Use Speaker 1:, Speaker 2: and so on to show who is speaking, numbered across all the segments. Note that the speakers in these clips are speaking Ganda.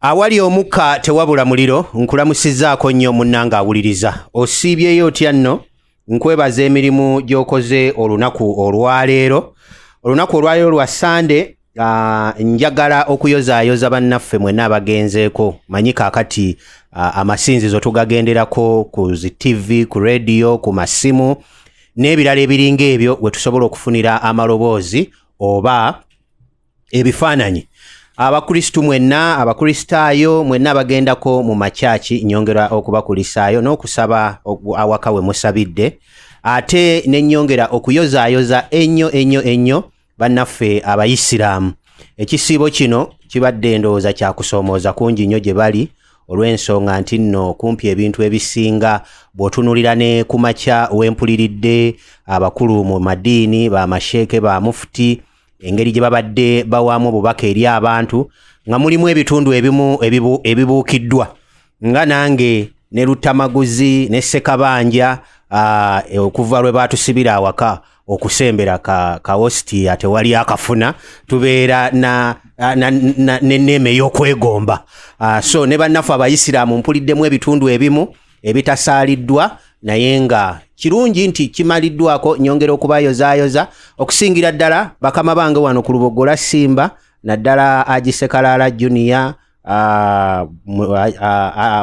Speaker 1: Awali omukka tewabula muliro. Nkulamusizzaako nnyo munnange awuliriza. Osiibyeyo otya nno? Nkwebaza emirimu gy'okoze olunaku olwaleero. Olunaku olwaleero lwa Sande. Njagala okuyozaayoza bannaffe mwenna abagenzeeko. Manyi kaakati amasinzizo tugagenderako ku zi TV, ku rediyo, ku masimu n'ebirala ebiringa ebyo, we tusobola okufunira amaloboozi oba ebifaananyi. Abakristu mwenna, Abakristaayo mwenna abagendako mu makyaki, nyongera okubakulisaayo n'okusaba awaka we musabidde. Ate ne nnyongera okuyozaayoza ennyo ennyo ennyo bannaffe Abayisiraamu. Ekisiibo kino kibadde ndowooza kyakusoomooza kungi nnyo gye bali, olw'ensonga nti nno kumpi ebintu ebisinga bw'otunuulira ne ku makya wempuliridde abakulu mu madiini, bamasheeke, ba mufuti, engeri gye babadde bawaamu obubaka eri abantu, nga mulimu ebitundu ebimu ebibuukiddwa, nga nange ne Luttamaguzi ne Ssekabanja, okuva lwe baatusibira awaka okusembera ka hostia tewali akafuna, tubeera na n'enneema ey'okwegomba. So ne bannaffe Abayisiraamu mpuliddemu ebitundu ebimu ebitasaaliddwa, naye nga kirungi nti kimaliddwako. Nyongera okubayozaayoza, okusingira ddala bakama bange wano ku Lubogola Simba, naddala Agisekalaala Junior,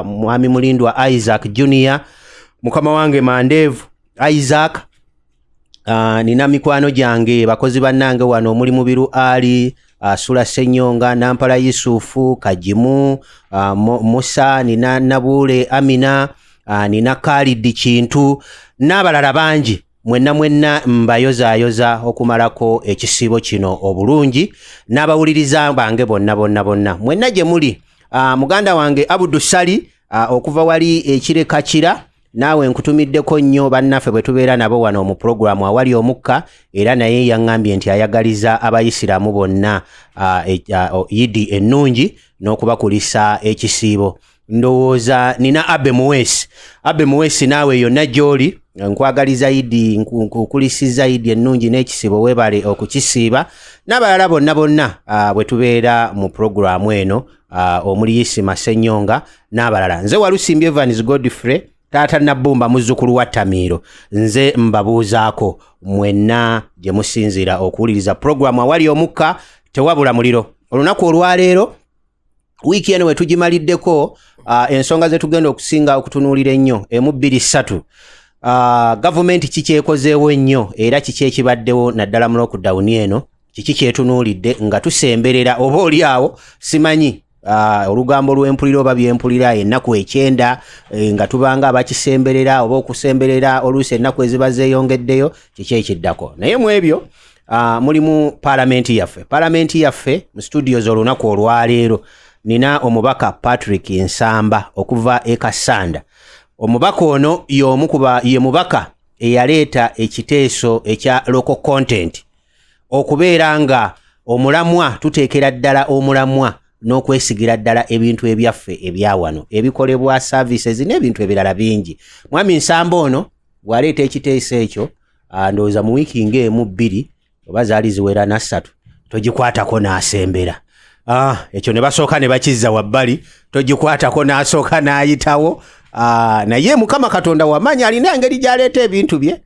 Speaker 1: Mwami Mulindwa Isaac Junior, mukama wange Mandeevu Isaac. Nina mikwano gyange, bakozi bannange wano omuli Mubiru Ali, Sula Senyonga, Nampala Yusufu Kajimu, Musa, nina Nabuule Amina, nina Khalid Kintu n'abalala bangi. Mwenna mwenna mbayozaayoza okumalako ekisiibo kino obulungi, n'abawuliriza bange bonna bonna bonna mwenna gye muli. Muganda wange Abudu Sali, okuva wali ekireka kira, naawe nkutumiddeko nnyo. Bannaffe bwe tubeera nabo wano mu pulogulaamu Awali Omukka, era naye yaŋŋambye nti ayagaliza Abayisiraamu bonna Yidi ennungi n'okubakulisa ekisiibo. Ndowooza nina Abe Muwesi. Abe Muwesi, naawe yonna gy'oli nkwagaliza Yidi, nkukulisiza Yidi ennungi n'ekisiibo. Weebale okukisiiba. N'abalala bonna bonna bwe tubeera mu pulogulaamu eno, omuli Isima Ssenyonga n'abalala. Nze Walusimbi Evans Godfrey, taata Nabbumba, muzzukulu wa Tamiiro. Nze mbabuuzaako mwenna gye musinziira okuwuliriza pulogulaamu Awali Omukka Tewabula Muliro. Olunaku olwaleero, wiiki eno we tugimaliddeko, ensonga ze tugenda okusinga okutunuulira ennyo emu, bbiri, ssatu. Gavumenti kikyekozeewo ennyo era kiki ekibaddewo naddala mu lockdown eno? Kiki kyetunuulidde nga tusemberera oba oli awo? Simanyi, olugambo lw'empulira oba byempulira, ennaku 90, nga tubanga abakisemberera oba okusemberera, oluusi ennaku eziba zeeyongeddeyo, kiki ekiddako? Naye mu ebyo mulimu paalamenti yaffe. Paalamenti yaffe, mu studios olunaku olwaleero nina omubaka Patrick Nsamba okuva e Kassanda. Omubaka ono y'omu kuba ye mubaka eyaleeta ekiteeso ekya local content, okubeera nga omulamwa tuteekera ddala omulamwa n'okwesigira ddala ebintu ebyaffe ebyawano ebikolebwa, services n'ebintu ebirala bingi. Mwami Nsamba ono bw'aleeta ekiteeso ekyo, ndowooza mu wiiki ng'emu, bbiri, oba zaali ziwera nassatu, togikwatako n'asembera. Ekyo ne basooka ne bakizza wabbali, togikwatako n'asooka n'ayitawo. Naye Mukama Katonda wamaanyi, alina engeri gy'aleeta ebintu bye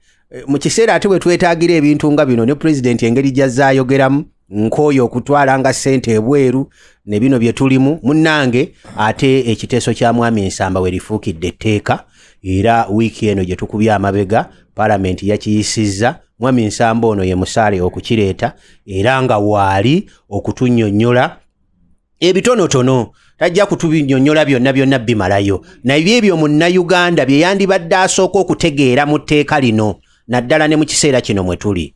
Speaker 1: mu kiseera ate bwe twetaagira ebintu nga bino. Ne pulezidenti engeri gy'azzaayogeramu nkooyo okutwalanga ssente ebweru ne bino bye tulimu, munnange. Ate ekiteeso kya mwami Nsamba we lifuukidde etteeka, era wiiki eno gye tukubye amabega paalamenti yakiyisizza. Mwami Nsamba ono ye musaale okukireeta, era nga waali okutunnyonnyola ebitonotono. Tajja kutubinyonnyola byonna byonna bimalayo, naye ebyo Munnayuganda bye yandibadde asooka okutegeera mu tteeka lino, naddala ne mu kiseera kino mwe tuli.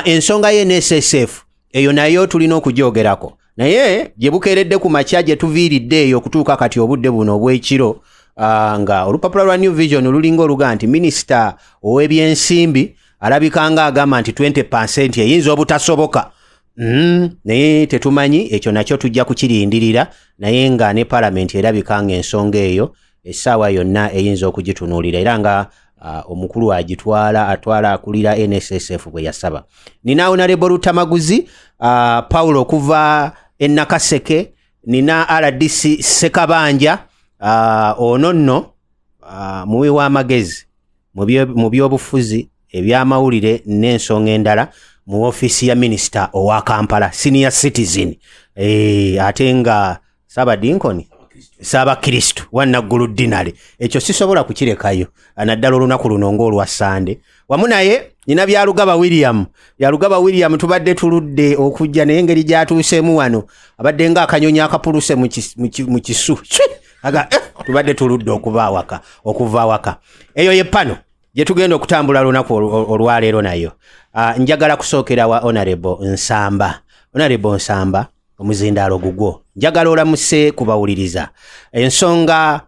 Speaker 1: Ensonga ye NSSF eyo nayo tulina okugyogerako, naye gye bukeeredde ku makya gye tuviiridde eyo okutuuka kati obudde buno obw'ekiro, nga olupapula lwa New Vision lulinga oluga nti minisita ow'ebyensimbi alabika nga agamba nti 20% eyinza obutasoboka. Naye tetumanyi, ekyo nakyo tujja kukirindirira. Naye nga ne palamenti erabika ng'ensonga eyo essaawa yonna eyinza okugitunuulira, era nga omukulu agitwala atwala akulira NSSF bwe yasaba. Nina Honorable Lutamaguzi Paulo okuva e Nakaseke. Nina RDC Ssekabanja, ono nno muwi w'amagezi mu byobufuzi, ebyamawulire n'ensonga endala mu ofiisi ya minisita owa Kampala senior citizen, ate nga Saabadinkoni Saabakristu Wannaggulu Dinale. Ekyo sisobola kukirekayo, naddala olunaku luno ng'olwa Sande. Wamu naye nina Byalugaba William. Byalugaba William tubadde tuludde okujja, naye engeri gy'atuuseemu wano abadde ng'akanyonyi akapuluse mu kisu. Aga tubadde tuludde okuva awaka, okuva awaka. Eyo ye pano gye tugenda okutambula lunaku olwaleero. Nayo njagala kusookera wa Honorable Nsamba. Honorable Nsamba, omuzindaalo gugwo, njagala olamuse kubawuliriza ensonga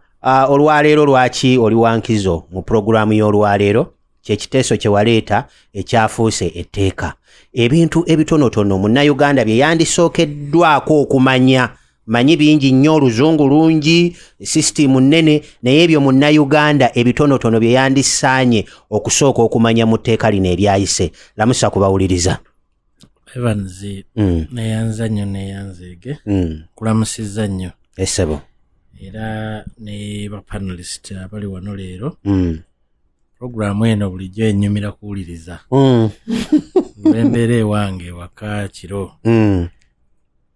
Speaker 1: olwaleero lwaki oli wankizo mu pulogulaamu y'olwaleero, kyekiteeso kye waleeta ekyafuuse etteeka, ebintu ebitonotono munnayuganda bye yandisookeddwako okumanya. Manyi bingi nnyo, oluzungu lungi, sisitimu nnene, naye ebyo munnayuganda ebitonotono bye yandisaanye okusooka okumanya mu tteeka lino eryayise. Lamusa kubawuliriza.
Speaker 2: Evans, neyanza nnyo, neyanzeege, kulamusizza nnyo.
Speaker 1: Essebo.
Speaker 2: Era ne bapanelist abali wano leero. Puroguramu eno bulijjo enyumira kuwuliriza. Lwembeera ewange ewaka kiro,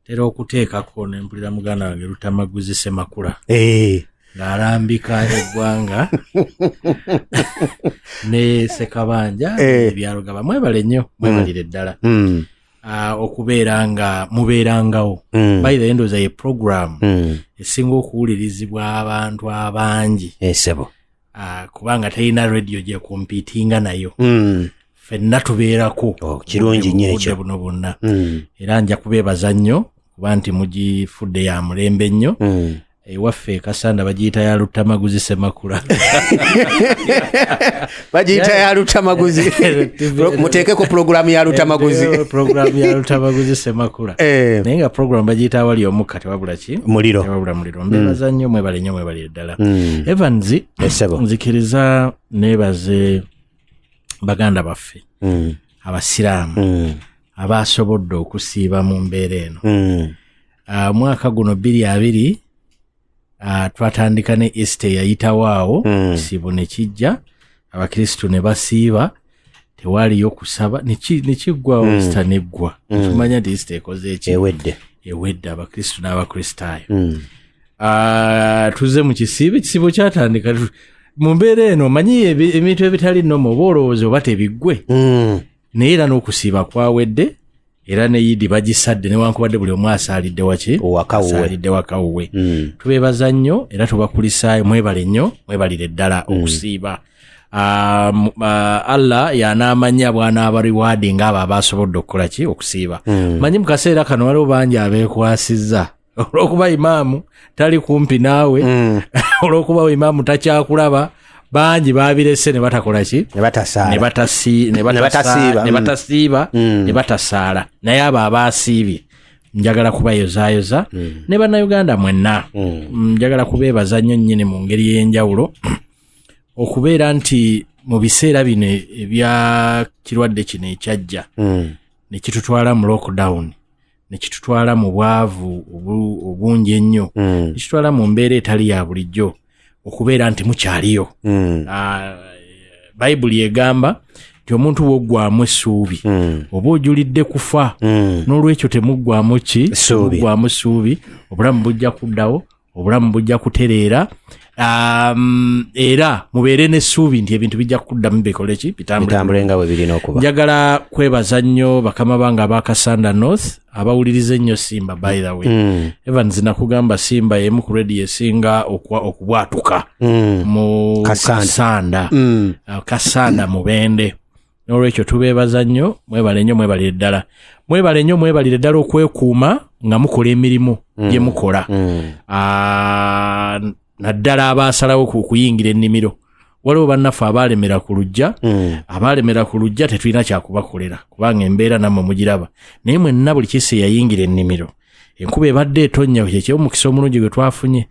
Speaker 2: tera okuteekako nempulira muganda wange Lutamaguzi Semakula ng'alambika eggwanga ne Sekabanja. Ebyalugaba, mwebale nnyo, mwebalire ddala okubeera nga mubeerangawo. By the end, ye program esinga okuwulirizibwa abantu abangi.
Speaker 1: Essebo.
Speaker 2: Kubanga terina radio gyekompitinga nayo. Ffenna tubeerako.
Speaker 1: Oh, kirungi nnyo
Speaker 2: obudde
Speaker 1: ekyo.
Speaker 2: Buno bwonna. Era nja kubeebaza nnyo kuba nti mugifudde ya mulembe nnyo. Ewaffe e Kasanda bagiyita ya Lutamaguzi Semakula.
Speaker 1: Bagiyita ya Lutamaguzi. Muteekeko pulogulaamu ya Lutamaguzi.
Speaker 2: Program ya Lutamaguzi Semakula. Naye nga program bagiyita awali omukka tewabula ki?
Speaker 1: Muliro.
Speaker 2: Tewabula muliro. Mbebaza nnyo, mwebale nnyo, mwebalire ddala. Evans,
Speaker 1: Essebo.
Speaker 2: nzikiriza neebaze baganda baffe abasiraamu abasobodde okusiiba mu mbeera eno. Omwaka guno 2020, twatandika ne Easter eyayitawo awo. Kisiibo ne kijja, abakristu ne basiiba, tewaaliyo kusaba, ne kiggwawo. Easter neggwa, tumanya nti Easter ekoze eki?
Speaker 1: Ewedde.
Speaker 2: Ewedde, abakristu n'abakristaayo. Tuzze mu kisiibo, ekisiibo kyatandika mu mbeera eno. Omanyi ebintu ebitali nnomo oba olowooza oba tebiggwe, naye era n'okusiiba kwawedde, era ne yidi bagisadde newankubadde buli omu asaalidde waki?
Speaker 1: Waka wuwe.
Speaker 2: Asaalidde waka wuwe. Tubeebaza nnyo era tubakulisaayo, mwebale nnyo, mwebalire ddala okusiiba. Allah yanaamanya bw'anaaba rewarding abo abasobodde okukola ki? Okusiiba. Manyi mu kaseera kano waliwo bangi abeekwasizza olw'okuba imaamu tali kumpi naawe, olw'okuba imaamu takyakulaba, bangi babirese ne batakola ki?
Speaker 1: Ne batasaala.
Speaker 2: Ne
Speaker 1: Ne batasiiba.
Speaker 2: Ne batasiiba, ne batasaala. Naye abo abaasiibye njagala kubayozaayoza ne bannayuganda mwenna. Njagala kubeebaza nnyo nnyini mu ngeri ey'enjawulo okubeera nti mu biseera bino ebya kirwadde kino ekyajja ne kitutwala mu lockdown, ne kitutwala mu bwavu obungi ennyo, ne kitutwala mu mbeera etali ya bulijjo, okubeera nti mukyaliyo. Bayibuli egamba nti omuntu bw'oggwamu essuubi, oba ojulidde kufa. N'olwekyo temuggwamu ki?
Speaker 1: Ssuubi.
Speaker 2: Temuggwamu ssuubi, obulamu bujja kuddawo, obulamu bujja kutereera. Era mubeere n'essuubi nti ebintu bijja kuddamu bikole ki? Bitambule.
Speaker 1: Bitambule nga bwe birina okuba.
Speaker 2: Njagala kwebaza nnyo bakama bange aba Kasanda North abawuliriza ennyo Simba. By the way, Evans, nakugamba Simba yemu ku radio esinga okubwatuka mu
Speaker 1: Kasanda.
Speaker 2: Kasanda. Kasanda Mubende. N'olwekyo tubeebaza nnyo, mwebale nnyo, mwebalire ddala, mwebale nnyo, mwebalire ddala okwekuuma nga mukola emirimu gye mukola. Naddala abaasalawo ku kuyingira ennimiro. Waliwo bannaffe abaalemera ku luggya. Abaalemera ku luggya tetulina kyakubakolera kubanga embeera nammwe mugiraba, naye mwenna buli kisi eyayingira ennimiro, enkuba ebadde etonnya, kyekyomukisa omulungi gwe twafunye.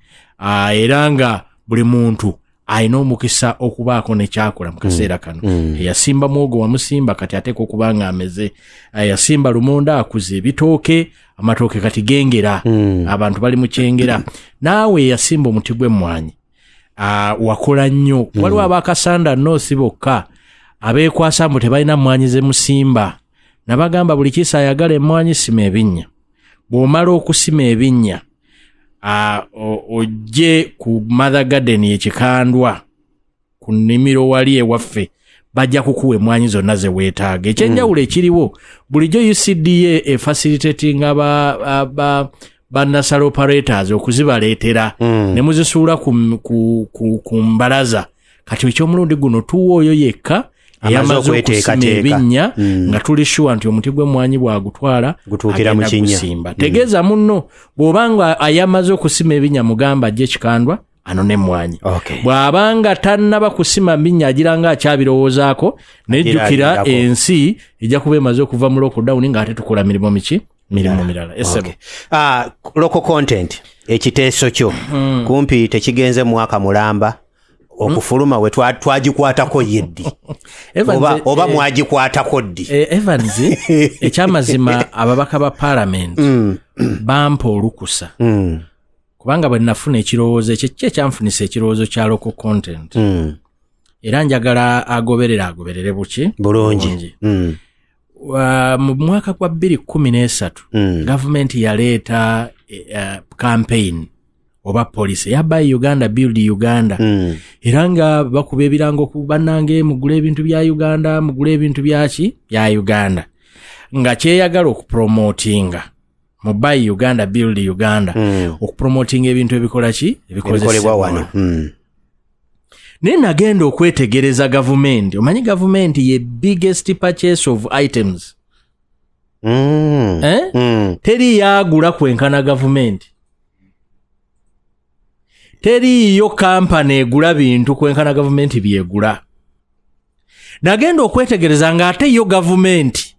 Speaker 2: Era nga buli muntu alina omukisa okubaako nekyakola mu kaseera kano. Eyasimba muwogo wamusimba, kati ateeka okuba nga ameze. Eyasimba lumonde akuze, ebitooke Amatooke kati gengera, abantu bali mu kyengera. Naawe yasimba omuti gw'emmwanyi, wakola nnyo. Waliwo abakasanda North bokka abeekwasa mbu tebalina mmwanyi ze musimba. Nabagamba buli kiisa ayagala emmwanyi, sima ebinnya. Bw'omala okusima ebinnya, ojje ku Mother Garden ekikandwa ku nnimiro wali ewaffe, bajja kukuwa emmwanyi zonna ze weetaaga. Ekyenjawulo ekiriwo, bulijjo UCDA efacilitatinga ba nursery operators okuzibaleetera ne muzisuula ku mbalaza. Kati ekyomulundi guno tuwa oyo yekka
Speaker 1: amaze
Speaker 2: eyamaze okusima
Speaker 1: okweteekateeka.
Speaker 2: ebinnya, nga tuli sure nti omuti gw'emmwanyi bw'agutwala
Speaker 1: Gutuukira mu
Speaker 2: agenda
Speaker 1: kinnya.
Speaker 2: gusimba. Tegeeza munno bw'obanga ayamaze okusima ebinnya, mugamba ajje ekikandwa anone emmwanyi. Bw'abanga tannaba kusima binnya, agira nga akyabirowoozaako, nejjukira
Speaker 1: Agira
Speaker 2: ensi ejja kuba emaze okuva mu lockdown ng'ate tukola mirimu miki, mirimu mirala. Esebo.
Speaker 1: Okay. Local content, ekiteeso kyo kumpi tekigenze mwaka mulamba okufuluma, we twagikwatako ye ddi?
Speaker 2: Evans,
Speaker 1: Oba mwagikwatako ddi?
Speaker 2: Evans, ekyamazima ababaka ba parliament bampa olukusa, kubanga bwe nafuna ekirowoozo ekyo, ki ekyanfunisa ekirowoozo kya local content, era njagala agoberera agoberere buki?
Speaker 1: Bulungi.
Speaker 2: Mu mwaka gwa 2013 gavumenti yaleeta campaign oba policy eya Buy Uganda, Build Uganda, era nga bakuba ebirango ku bannange, mugule ebintu bya Uganda, mugule ebintu byaki bya Uganda, nga kyeyagala okupromotinga mu Buy Uganda, Build Uganda, okupromotinga ebintu ebikola ki?
Speaker 1: Ebikolebwa
Speaker 2: Ebikozesebwa
Speaker 1: wano.
Speaker 2: Naye nagenda okwetegereza gavumenti, omanyi gavumenti ye biggest purchase of items. Eh? Teri yagula kwenkana gavumenti, teriiyo kampani egula bintu kwenkana gavumenti byegula. Nagenda okwetegereza ng'ate yo gavumenti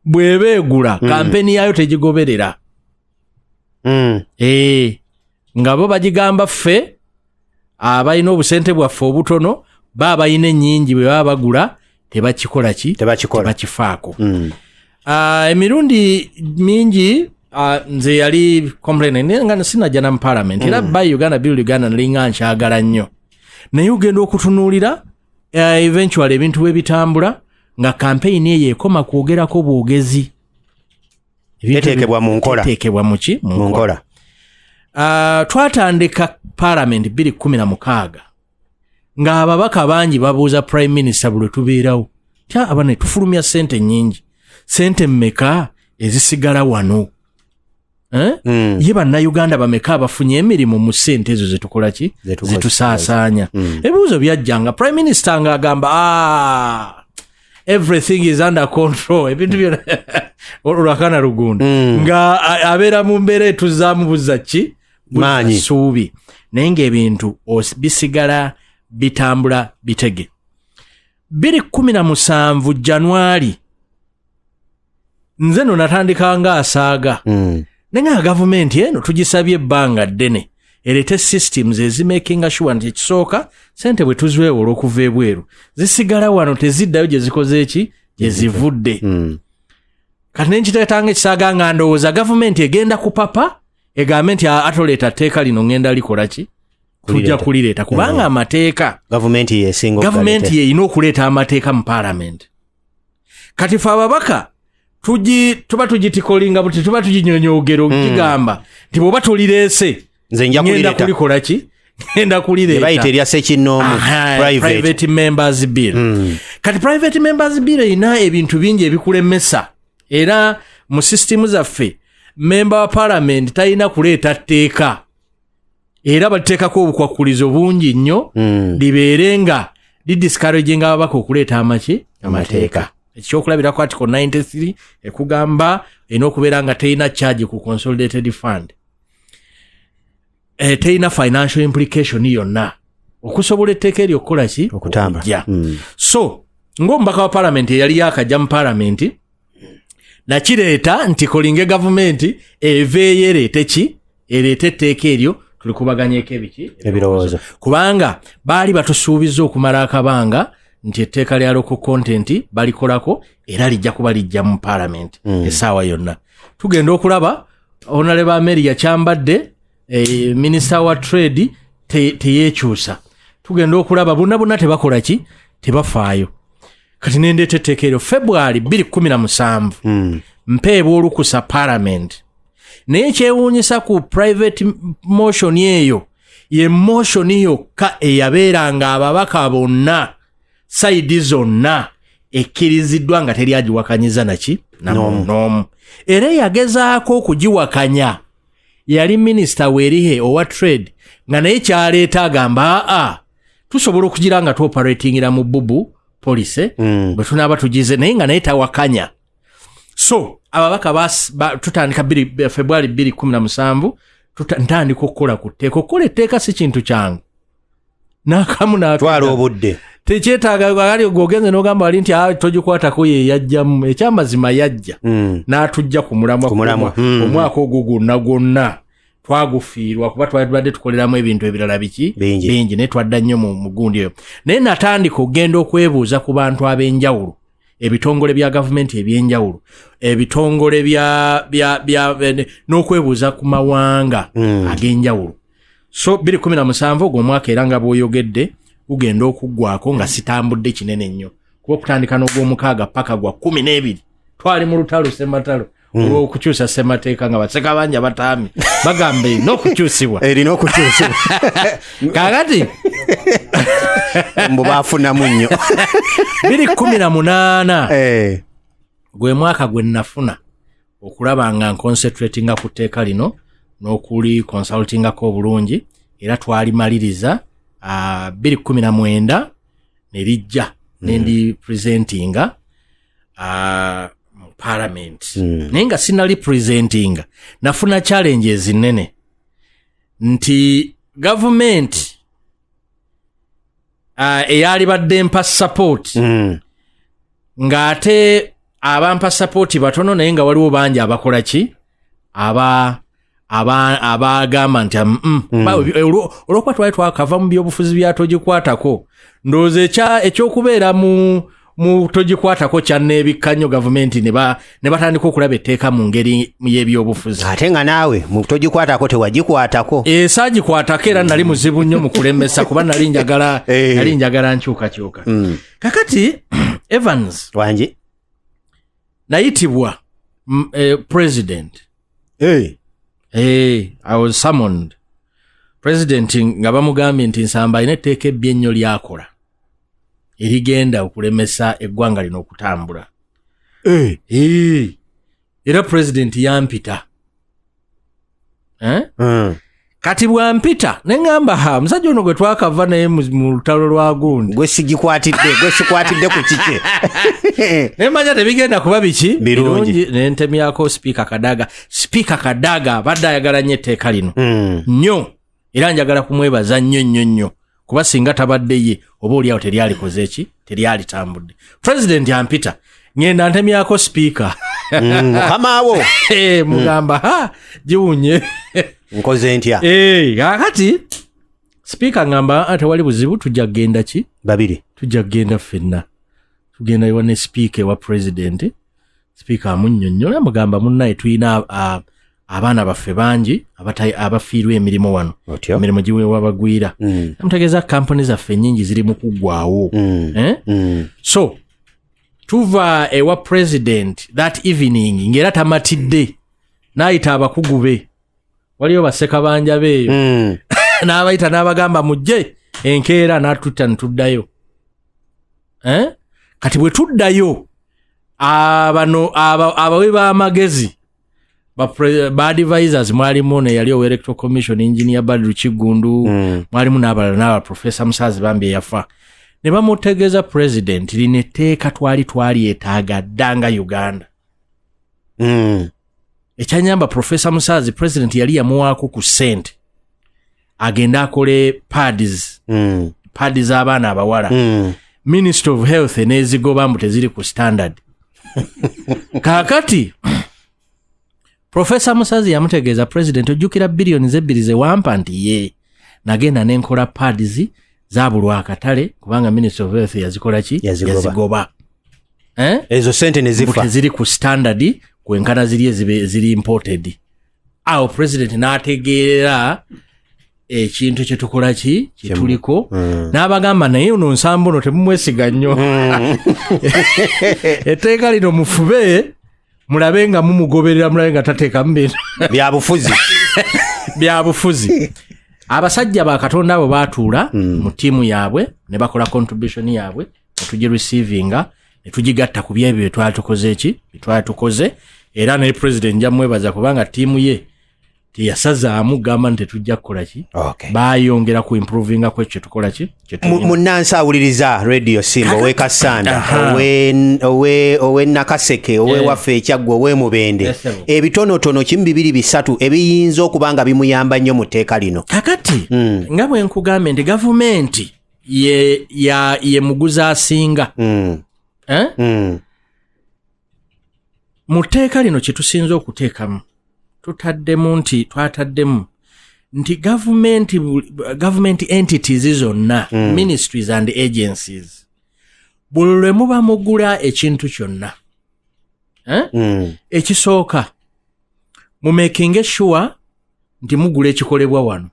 Speaker 2: bw'eba egula, kampeni yaayo tegigoberera. Nga bo bagigamba ffe abalina obusente bwaffe obutono, ba abalina ennyingi bwe baba bagula tebakikola ki?
Speaker 1: Tebakikola.
Speaker 2: Tebakifaako. Emirundi mingi, nze yali complain naye nga sinajja na mu parliament, era Buy Uganda, Build Uganda nalinga nkyagala nnyo, naye ogenda okutunuulira, eventually ebintu bwe bitambula nga campaign eyo ekoma kwogerako bwogezi. Ebintu
Speaker 1: Teteekebwa mu nkola.
Speaker 2: Teteekebwa muki?
Speaker 1: Mu nkola.
Speaker 2: Twatandika parliament 2016 ng'ababaka bangi babuuza prime minister buli tubeerawo tya abane tufulumya sente nnyingi, sente mmeka ezisigala wano, eh? Ye bannayuganda bameka abafunye emirimu mu sente ezo zetukola ki? Zetusaasaanya. Ebibuuzo byajjanga, prime minister ng'agamba, "Ah, everything is under control," ebintu byonna olwakana lugunda, nga abeera mu mbeera etuzaamu buzza ki?
Speaker 1: Maanyi.
Speaker 2: Suubi, naye ng'ebintu bisigala bitambula bitege. 2017 January, nze no natandika nga asaaga, naye nga gavumenti eno tugisabye ebbanga ddene ereete systems ezimakinga sure nti ekisooka sente bwe tuzwewola okuva ebweru zisigala wano, teziddayo gye zikoze eki, gye zivudde. Kati nenkiteetanga ekisaaga nga ndowooza gavumenti egenda kupapa egambe nti, "Ah, atoleeta tteeka lino, ngenda likola ki, tujja
Speaker 1: Kulireeta.
Speaker 2: kulireeta," kubanga amateeka
Speaker 1: Gavumenti yesinga.
Speaker 2: Gavumenti yeyina okuleeta amateeka mu paalamenti. Kati fe ababaka tuba tugitikolinga buti, tuba tuginyonyogera okugigamba nti bw'oba tolireese,
Speaker 1: Nze nja
Speaker 2: ngenda
Speaker 1: kulireeta.
Speaker 2: kulikola ki, ngenda kulireeta.
Speaker 1: Bayita erya sekinnoomu.
Speaker 2: Aha,
Speaker 1: private.
Speaker 2: Private members bill. Kati private members bill erina ebintu bingi ebikulemesa, era mu sisitimu zaffe memba wa parliament talina kuleeta tteeka, era baliteekako obukwakkulizo bungi nnyo, libeere nga lidiscouraginga ababaka okuleeta amaki?
Speaker 1: Amateeka.
Speaker 2: Ekyokulabirako, article 93 ekugamba erina okubeera nga terina charge ku consolidated fund, terina financial implication yonna okusobola etteeka eryo okukola ki?
Speaker 1: Okutambula.
Speaker 2: Okujja. So ng'omubaka wa palamenti eyali yakajja mu palamenti, nakireeta nti kolinge gavumenti eveeyo ereete ki, ereete etteeka eryo tulikubaganyeko ebiki?
Speaker 1: Ebirowoozo.
Speaker 2: Kubanga baali batusuubiza okumala akabanga nti etteeka lya local content balikolako era lijja kuba lijja mu palamenti essaawa yonna. Tugenda okulaba Honorable Ameria Kyambadde, Minister wa Trade, teyekyusa. Tugenda okulaba bonna bonna tebakola ki, tebafaayo. Kati nendeeta etteeka eryo February 2017. Mpeebwa olukusa Parliament. Naye kyewuunyisa ku private motion eyo, ye motion yokka eyabeeranga ababaka bonna side zonna ekkiriziddwa nga teri agiwakanyiza naki n'omu. Era eyagezaako okugiwakanya yali Minisita Werikhe owa Trade, nga naye kyaleeta agamba, aa, tusobola okugira nga tuoperatingira mu bubu policy bwe tunaaba tugize, naye nga naye tawakanya. So ababaka tutandika February 2017, ntandika okukola ku tteeka. Okukola etteeka si kintu kyangu n'akamu.
Speaker 1: Twala obudde.
Speaker 2: Tekyetaaga ali gwogenze n'ogamba wali nti, "Ah, togikwatako ye yajjamu." Ekyamazima yajja n'atujja ku mulamwa.
Speaker 1: Ku mulamwa.
Speaker 2: Omwaka ogwo gwonna gwonna twagufiirwa kuba twabadde tukoleramu ebintu ebirala biki.
Speaker 1: Bingi.
Speaker 2: Bingi, naye twadda nnyo mu gundi eyo. Naye natandika okugenda okwebuuza ku bantu ab'enjawulo, ebitongole bya gavumenti ebyenjawulo, ebitongole bya n'okwebuuza ku mawanga ag'enjawulo. So 2017 ogwo omwaka, era nga bw'oyogedde, gugenda okuggwako nga sitambudde kinene nnyo, kuba okutandika n'ogwomukaaga paka gwa 12 twali mu lutalo sematalo olw'okukyusa ssemateeka, nga basekabanja bataami bagamba erina okukyusibwa.
Speaker 1: Erina okukyusibwa.
Speaker 2: Kaakati
Speaker 1: mbu baafunamu nnyo.
Speaker 2: 2018 gwe mwaka gwe nafuna okulaba nga nconcentratinga ku tteeka lino n'okuli consultingako obulungi, era twalimaliriza 2019 ne lijja nendi presentinga mu Parliament. Naye nga sinali presentinga, nafuna challenges nnene nti gavumenti eyali badde mpa support, ng'ate abampa support batono, naye nga waliwo bangi abakola ki, aba abagamba nti olwokuba twali twakava mu byobufuzi bya togikwatako, ndowooza ekyokubeera mu togikwatako kyanneebikka nnyo gavumenti, ne batandika okulaba etteeka mu ngeri y'ebyobufuzi.
Speaker 1: Ate nga naawe mu togikwatako tewagikwatako.
Speaker 2: E, saagikwatako, era nali muzibu nnyo mu kulemesa kuba nali njagala nali njagala nkyukakyuka. Kakati Evans,
Speaker 1: Wangi.
Speaker 2: nayitibwa president.
Speaker 1: Hey.
Speaker 2: Hey, I was summoned. President nga bamugambye nti Nsamba alina etteeka ebbi ennyo lyakola erigenda okulemesa eggwanga lino okutambula.
Speaker 1: Hey.
Speaker 2: Hey. Era president yampita, eh? Kati bwampita ne ŋŋamba, ha, musajja ono gwe twakava naye mu lutalo lwa gundi,
Speaker 1: gwe sigikwatidde, gwe sikwatidde ku kike.
Speaker 2: Naye manya tebigenda kuba biki.
Speaker 1: Birungi.
Speaker 2: Ne ntemyako Sipiika Kadaga. Sipiika Kadaga abadde ayagala nnyo etteeka lino nnyo, era njagala kumwebaza nnyo nnyo nnyo, kuba singa tabadde ye oba oliawo teryalikoze eki, teryalitambudde. President ampita, ŋŋenda ntemyako sipiika.
Speaker 1: Mukamaawo.
Speaker 2: Eh, mugamba, ha, giwunye.
Speaker 1: Nkoze ntya?
Speaker 2: Eh, kakati sipiika ngamba, "Ah, tewali buzibu, tujja kugenda ki."
Speaker 1: Babiri.
Speaker 2: Tujja kugenda ffenna. Tugenda ewa ne sipiika, ewa president. Sipiika amunnyonnyola, mugamba, munnaye tulina abaana baffe bangi abafiirwa emirimu wano.
Speaker 1: Otyo.
Speaker 2: Emirimu giweebwa bagwira. Amutegeeza kampuni zaffe ennyingi ziri mu kuggwawo. Eh? So tuva ewa president that evening ng'era tamatidde, n'ayita abakugu be, waliyo basekabanja beeyo, n'abayita n'abagamba mujje enkeera, n'atutta ne tuddayo. Eh? Kati bwe tuddayo, abano abawi b'amagezi ba advisors, mwalimu neyali owa Electoral Commission, Engineer Badru Kiggundu, mwalimu n'abalala, n'aba Professor Musaazi bambi eyafa, ne bamutegeeza president lino etteeka twali twalyetaaga dda nga Uganda. Ekyanyamba, Professor Musaazi president yali yamuwaako ku ssente agende akole pads, pads z'abaana abawala. Minister of Health nezigoba mbu teziri ku standard. Kaakati Professor Musazi yamutegeeza president, ojjukira biliyoni zebbiri zewampa? Nti ye nagenda nenkola pads zabulwa akatale kubanga Minister of Health yazikola ki?
Speaker 1: Yazigoba.
Speaker 2: Yazigoba, eh?
Speaker 1: Ezo sente ne
Speaker 2: Mbu
Speaker 1: zifa.
Speaker 2: Teziri ku standard kwenkana ziri ziri imported. Awo president n'ategeerera ekintu kyetukola ki kyetuliko, n'abagamba, "Naye ono Nsambu ono temumwesiga nnyo. Etteeka lino mufube mulabe nga mumugoberera, mulabe nga tateekamu bintu
Speaker 1: byabufuzi."
Speaker 2: Byabufuzi. Abasajja ba Katonda abo baatuula mu ttiimu yaabwe ne bakola contribution yaabwe, ne tugireceivinga ne tugigatta ku byebyo byetwali tukoze, eki byetwali tukoze. Era ne president njamwebaza kubanga ttiimu ye teyasazaamu gamba nti tetujja kukola ki. Bayongera ku improvinga ku ekyo kyetukola ki kyetulina.
Speaker 1: Munnansi awuliriza Radio Simba ow'e Kassanda, owe Nakaseke, ow'ewaffe Ekyaggwe, ow'emubende,
Speaker 2: Yes, sir.
Speaker 1: ebitonotono kimu, bibiri, bisatu ebiyinza okuba nga bimuyamba nnyo mu tteeka lino.
Speaker 2: Kakati nga bwe nkugambye nti gavumenti ye muguzi asinga, eh? Mu tteeka lino kye tusinze okuteekamu, tutaddemu nti, twataddemu nti gavumenti entities zonna, ministries and agencies, buli lwe muba mugula ekintu kyonna, eh? Ekisooka, mumakinge sure nti mugula ekikolebwa wano,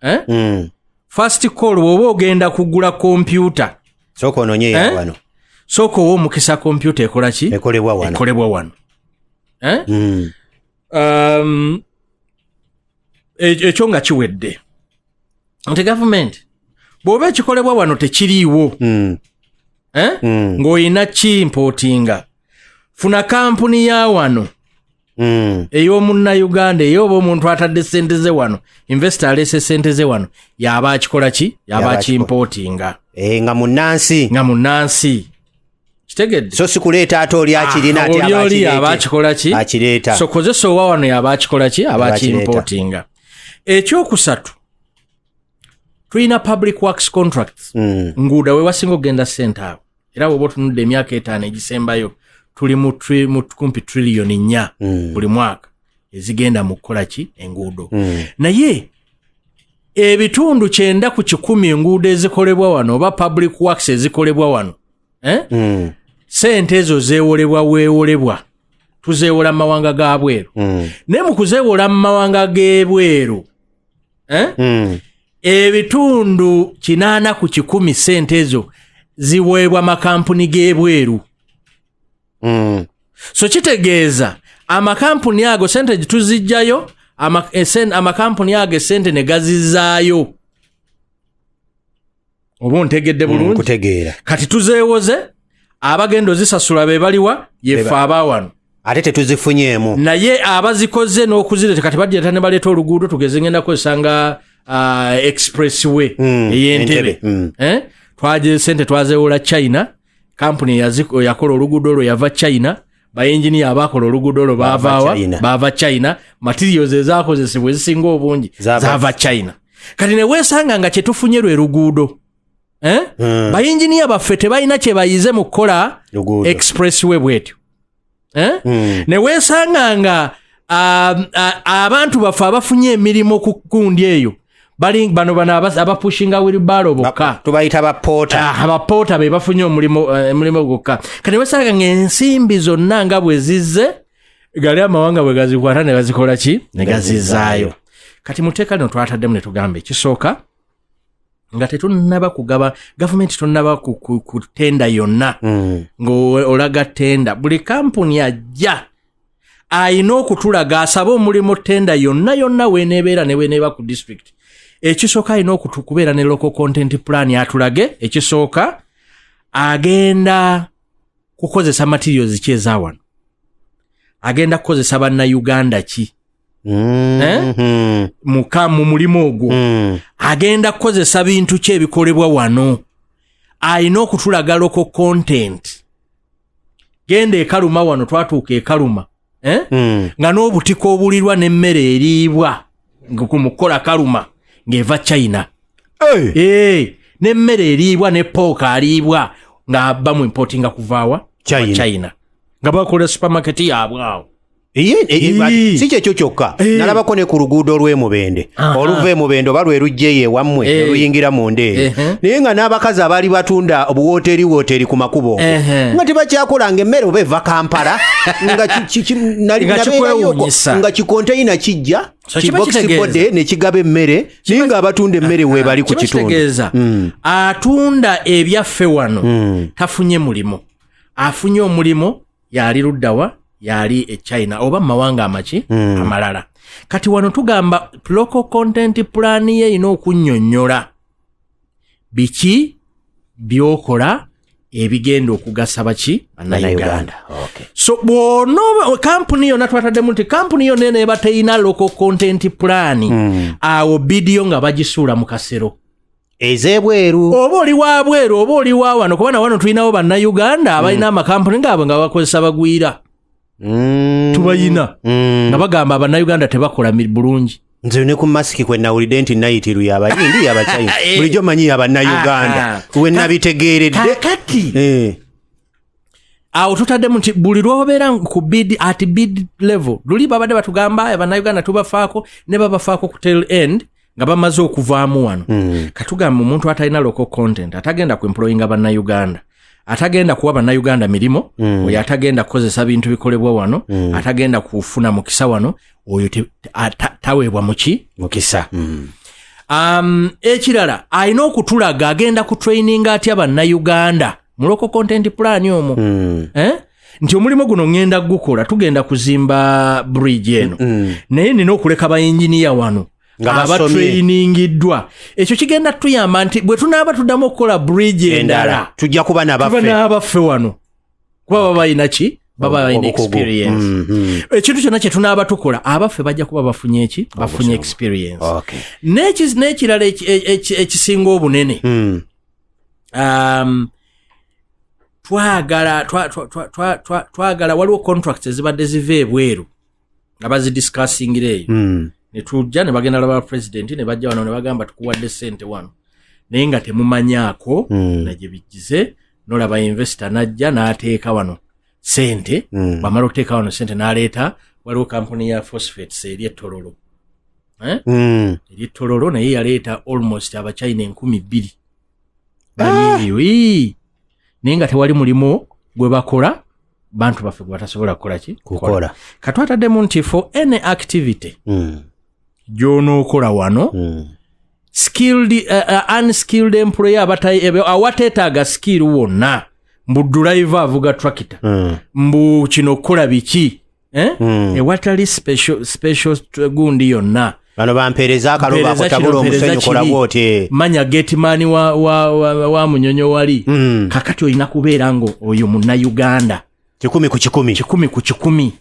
Speaker 2: eh? First call, bw'oba ogenda kugula kompyuta,
Speaker 1: Sooka onoonye
Speaker 2: Eh?
Speaker 1: wano.
Speaker 2: Sooka owa omukisa kompyuta ekola ki?
Speaker 1: Ekolebwa wano.
Speaker 2: Ekolebwa wano, eh? Ekyo nga kiwedde nti gavumenti bw'oba ekikolebwa wano tekiriiwo, eh? Ng'olina kiimportinga, funa kampuni ya wano ey'omunnayuganda, ey'oba omuntu atadde sente ze wano, investor aleese sente ze wano, yaba akikola ki, yaba
Speaker 1: Yaba akikola.
Speaker 2: akimportinga.
Speaker 1: Eh, nga munnansi.
Speaker 2: Nga munnansi, kitegedde?
Speaker 1: So si kuleeta ate oli akirina ate
Speaker 2: Oli
Speaker 1: aba
Speaker 2: oli aba
Speaker 1: akireete.
Speaker 2: akikola ki?
Speaker 1: Akireeta.
Speaker 2: So kozesa owa wano yaba akikola ki, aba
Speaker 1: Aba akireeta.
Speaker 2: akimportinga. Ekyokusatu, tulina public works contracts. Nguuda we wasinga okugenda sente awo, era bwoba otunudde emyaka 5 egisembayo, tuli mu kumpi triliyoni 4 buli mwaka ezigenda mu kukola ki? Enguudo. Naye ebitundu 90% enguudo ezikolebwa wano oba public works ezikolebwa wano, eh? Sente ezo zeewolebwa, weewolebwa, tuzeewola mu mawanga ga bweru. Naye mu kuzeewola mu mawanga g'ebweru, eh? Ebitundu 80% sente ezo ziweebwa makampuni g'ebweru. So kitegeeza amakampuni ago sente tuzijjayo, amakampuni ago esente ne gazizaayo, oba ontegedde bulungi?
Speaker 1: Kutegeera.
Speaker 2: Kati tuzeewoze, abagenda ozisasula be baliwa? Yeffe abaawano.
Speaker 1: Ate tetuzifunyeemu.
Speaker 2: Naye abazikoze n'okuzireta, kati bajja ne baleeta oluguudo, tugeze ngenda kukozesa nga expressway ey'Entebe.
Speaker 1: Entebbe.
Speaker 2: Eh? Twaje sente twazewola China, kampuni yakola oluguudo olwo yava China, baengineer abakola oluguudo olwo
Speaker 1: Baava
Speaker 2: baavaawa?
Speaker 1: China.
Speaker 2: Baava China. Materials ezakozesebwa ezisinga obungi zaava China. Kati ne weesanga nga kyetufunye lwe luguudo, eh? Bayinginiya baffe tebalina kye bayize mu kukola
Speaker 1: Luguudo.
Speaker 2: expressway bwetyo, eh? Ne weesanga nga abantu baffe abafunye emirimu ku gundi eyo bali bano bano abapushinga wheelbarrow bokka.
Speaker 1: Tubayita bapoota.
Speaker 2: Ah, abapoota be bafunye omulimu, omulimu gwokka. Kati wesanga ng'ensimbi zonna nga bwe zizze, gali amawanga bwe gazikwata ne gazikola ki? Ne gazizaayo. Kati mu tteeka lino twataddemu ne tugamba, ekisooka, nga tetunnaba kugaba, gavumenti tonnaba ku tenda yonna, ng'olaga tenda, buli kampuni ajja ayina okutulaga, asabe omulimu, tenda yonna yonna weneebeera ne weneeba ku district, ekisooka alina kubeera ne local content plan, atulage ekisooka agenda kukozesa materials ki ezawano, agenda kukozesa bannayuganda ki Eh? Muka mu mulimu ogwo, agenda kukozesa bintu ki ebikolebwa wano. Alina okutulaga local content. Genda ekaluma wano, twatuuka ekaluma, eh? Nga n'obutiko obulirwa n'emmere eriibwa nga ku mukola kaluma ng'eva China.
Speaker 1: Hey!
Speaker 2: Eh, n'emmere eriibwa ne pooka aliibwa nga bamu importinga kuvaawa?
Speaker 1: China.
Speaker 2: China, nga bakola supermarket yaabwe awo.
Speaker 1: Si kyekyo kyokka, nalabako ne ku luguudo lw'emubende oluva emubende oba lwe lujja eyo ewammwe ne luyingira munda eyo, naye nga n'abakazi abaali batunda obuwooteeri wooteeri ku makubo okwo nga tebakyakolanga emmere oba eva Kampala nga
Speaker 2: Nga
Speaker 1: nabeerayoko,
Speaker 2: kikwewuunyisa.
Speaker 1: nga kikonteyina kijja
Speaker 2: So kiba
Speaker 1: kibox
Speaker 2: kitegeeza-
Speaker 1: body ne kigaba emmere, naye ng'abatunda emmere weebali ku
Speaker 2: Kiba
Speaker 1: kitundu.
Speaker 2: kitegeeza atunda ebyaffe wano tafunye mulimu, afunye omulimu yali luddawa? Yali e China oba mu mawanga amaki amalala. Kati wano tugamba local content plan ye erina okunnyonnyola biki byokola ebigenda okugasa baki? Bannayuganda. So bw'onoba kampuni yonna, twataddemu nti kampuni yonna eneeba teyina local content plan, awo bid yo nga bagisuula mu kasero.
Speaker 1: Ez'ebweru.
Speaker 2: Oba oli wa bweru oba oli wa wano, kuba na wano tulinawo bannayuganda abalina amakampuni gaabwe nga bakozesa bagwira. Tubayina nga bagamba abannayuganda tebakola bulungi.
Speaker 1: Nze ne ku masiki kwe nawulidde nti nayitiru yabayindi, yabachina, bulijjo manyi yabannayuganda, we nabitegeeredde.
Speaker 2: Kakati awo tutaddemu nti buli lwobeera ku bid, at bid level, luli babadde batugamba abannayuganda tubafaako, ne babafaako ku tail end nga bamaze okuvaamu wano. Katugamba omuntu atalina local content, atagenda ku employinga bannayuganda, atagenda kuwa bannayuganda mirimu, oyo atagenda kukozesa bintu bikolebwa wano, atagenda kufuna mukisa wano, oyo taweebwa muki?
Speaker 1: Mukisa.
Speaker 2: Ekirala alina okutulaga agenda ku training atya bannayuganda mu local content plan omwo. Eh? Nti omulimu guno ŋŋenda gukola, tugenda kuzimba bridge eno, naye nina okuleka bayinginiya wano
Speaker 1: Nga basomye.
Speaker 2: abatrainingiddwa. Ekyo kigenda tuyamba nti bwe tunaaba tuddamu okukola bridge endala,
Speaker 1: tujja kuba
Speaker 2: tuba
Speaker 1: nabaffe.
Speaker 2: n'abaffe wano, kuba baba balina ki? Baba balina
Speaker 1: Obukugu.
Speaker 2: experience. Ekintu kyonna kye tunaaba tukola, abaffe bajja kuba bafunye eki? Bafunye experience. N'ekirala ekisinga obunene, twagala twagala waliwo contracts ezibadde ziva ebweru nga bazidiscussingira eyo, ne tujja ne bagenda laba president, ne bajja wano ne bagamba tukuwadde sente wano, naye nga temumanyaako na gye bijjize. Nolaba investor najja n'ateeka wano sente, bwamala okuteeka wano sente n'aleeta, waliwo kampuni ya phosphates eri ettololo, eh? Eri ettololo, naye yaleeta almost abachina 2000 bali, naye nga tewali mulimu gwe bakola, bantu baffe gwe batasobola kukola ki?
Speaker 1: Kukola.
Speaker 2: Katwataddemu nti for any activity gy'onookola wano, skilled, unskilled employee, awateetaaga skill wonna, mbu driver avuga tractor, mbu kino okukola biki, eh? Ewatali special gundi yonna.
Speaker 1: Bano bampeereza akalobo
Speaker 2: Mpeereza
Speaker 1: akutabula
Speaker 2: kino, mpeereza
Speaker 1: omusenyu, kola
Speaker 2: kiri.
Speaker 1: bwoti.
Speaker 2: Manya gateman wa Munyonyo wali. Kakati olina kubeera nga oyo munnayuganda.
Speaker 1: 100%.
Speaker 2: 100%,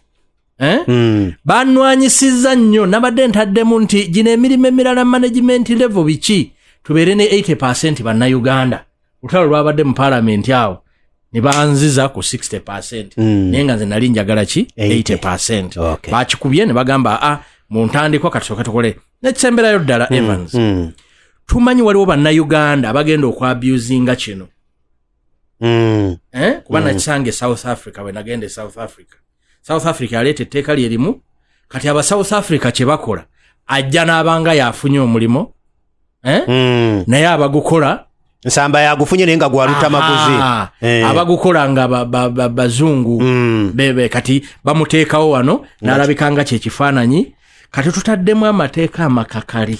Speaker 2: eh? Banwanyisizza nnyo. Nabadde ntaddemu nti gino emirimu emirala, management level biki, tubeere ne 80 bannayuganda. Olutalo lwabadde mu paalamenti awo ne banziza ku 60, naye nga nze nali njagala ki?
Speaker 1: 80.
Speaker 2: 80. Bakikubye ne bagamba a mu ntandikwa katusooke tukole. Nekisemberayo ddala, Evans, tumanyi waliwo bannayuganda abagenda okwabusinga kino. Eh? Kuba nakisanga e South Africa. Bwe nagenda e South Africa, South Africa yaleeta etteeka lye limu. Kati aba South Africa kye bakola, ajja n'abanga yafunye omulimu, eh? Naye abagukola
Speaker 1: Nsamba yagufunye naye nga gwalutamaguzi.
Speaker 2: Aha. Abagukola nga bazungu. Bebe kati bamuteekawo wano n'alabika nga kyekifaananyi. Kati tutaddemu amateeka amakakali: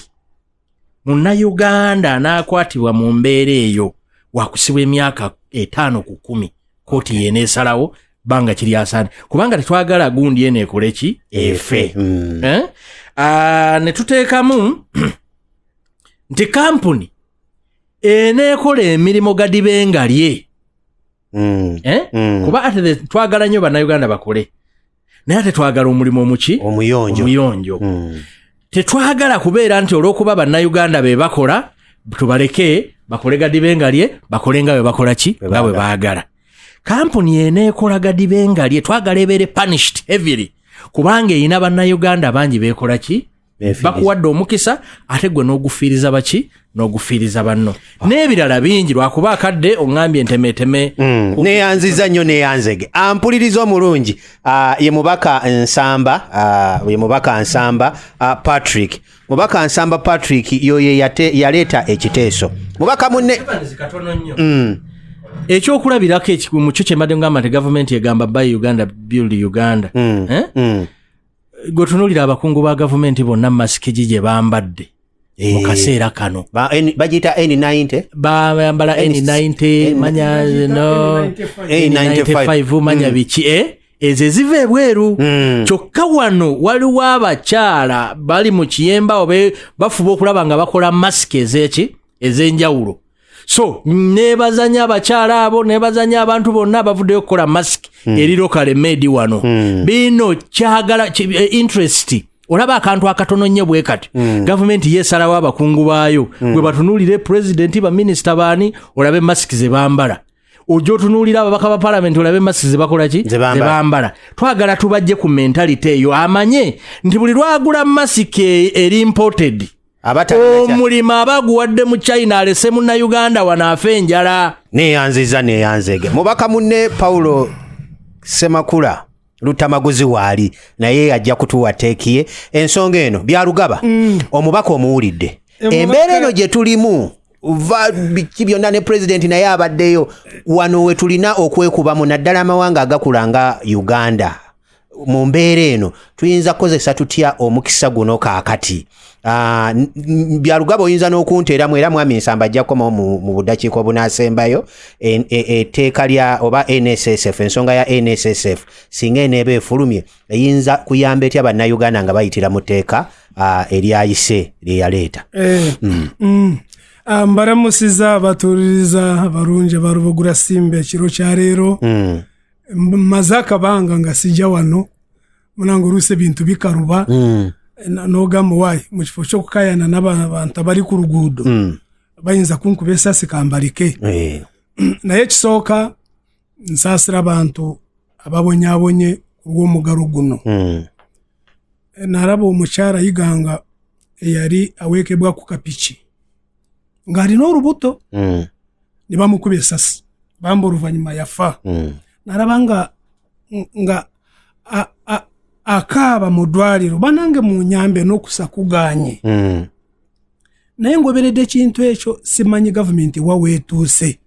Speaker 2: munnayuganda anaakwatibwa mu mbeera eyo wakusibwa emyaka 5 ku 10. Kooti yeneesalawo banga kiri asaani, kubanga tetwagala gundi eno ekole ki? Efe. Eh? Ah, ne tuteekamu nti kampuni eneekola emirimu gadibengalye, eh? Kuba ate twagala nnyo bannayuganda bakole, naye ate twagala omulimu omuki?
Speaker 1: Omuyonjo.
Speaker 2: Omuyonjo. Tetwagala kubeera nti olw'okuba bannayuganda be bakola, tubaleke bakole gadibengalye, bakole nga bwe bakola ki? Nga bwe baagala. Kampuni eneekola gadibengalye twagala ebeere punished heavily, kubanga erina bannayuganda bangi beekola ki? Bakuwadde omukisa ate gwe n'ogufiiriza baki, n'ogufiiriza banno n'ebirala bingi, lwakuba akadde oŋŋambye ntemeteme.
Speaker 1: Neyanziza nnyo, neyanzege. Ampuliriza omulungi, ye mubaka Nsamba, ye mubaka Nsamba Patrick. Mubaka Nsamba Patrick yoyo yaleeta ekiteeso. Mubaka munne.
Speaker 2: Katono nnyo. Ekyokulabirako ekikumu kyo kyembadde ngamba nti gavumenti egamba "Buy Uganda, Build Uganda", eh? Gwe tunuulira abakungu ba gavumenti bonna, masiki gi gye bambadde mu kaseera kano?
Speaker 1: Bagiyita N90.
Speaker 2: Bayambala N90, manya no
Speaker 1: N95.
Speaker 2: N95, manya biki, eh? Ezo eziva ebweru. Kyokka wano waliwo abakyala bali mu kiyemba obe bafuba okulaba nga bakola masiki ezeki ez'enjawulo. So nebaza nnyo abakyala abo, nebaza nnyo abantu bonna abavuddeyo okukola masiki eri locally made wano. Bino kyagala interest. Olaba akantu akatono nnyo bwe kati, gavumenti yeesalawo abakungu baayo gwe batunuulire, pulezidenti, baminisita, baani, olabe masiki ze bambala. Ojja otunuulira ababaka ba palamenti, olabe masiki ze bakola ki?
Speaker 1: Ze bambala.
Speaker 2: Ze bambala. Twagala tubajje ku mentality eyo, amanye nti buli lwagula masiki eri imported, omulimu aba aguwadde mu China, alese Munnayuganda wano afe enjala.
Speaker 1: Neyanziza, neyanzege. Mubaka munne Paulo Semakula Lutamaguzi waali naye ajja kutuwa take ye ensonga eno. Byalugaba, omubaka omuwulidde. Embeera eno gye tulimu, va biki byonna, ne pulezidenti naye abaddeyo wano, we tulina okwekubamu naddala amawanga agakula nga Uganda. Mu mbeera eno tuyinza kukozesa tutya omukisa guno kaakati? Byalugaba, oyinza n'okunteeramu, era mwami Nsamba ajja kukomawo mu budakiika obunaasembayo. Etteeka lya oba NSSF, ensonga ya NSSF singa eneeba efulumye, eyinza kuyamba etya Bannayuganda nga bayitira mu tteeka eryayise lyeyaleeta?
Speaker 3: Mbaramusiza abatuuliriza abalungi abarubugura simba ekiro kya leero. Maze akabanga nga sijja wano, munange, oluusi ebintu bikaruba. N'ogamba waayi mu kifo ky'okukayana n'abantu abari ku ruguudo, bayinza kunkuba esasi kambarike. Naye ekisooka, nsaasira abantu ababonyabonye kurw'omugaro guno. Naraba omukyara Iganga eyali aweekebwa ku kapiki ng'alina orubuto, nibamukuba esasi, bamba oluvanyuma yafa. Naraba nga akaaba mu ddwaliro, banange munyambe n'okusa kuganye. Naye ngoberedde ekintu ekyo, simanyi gavumenti wa weetuuse.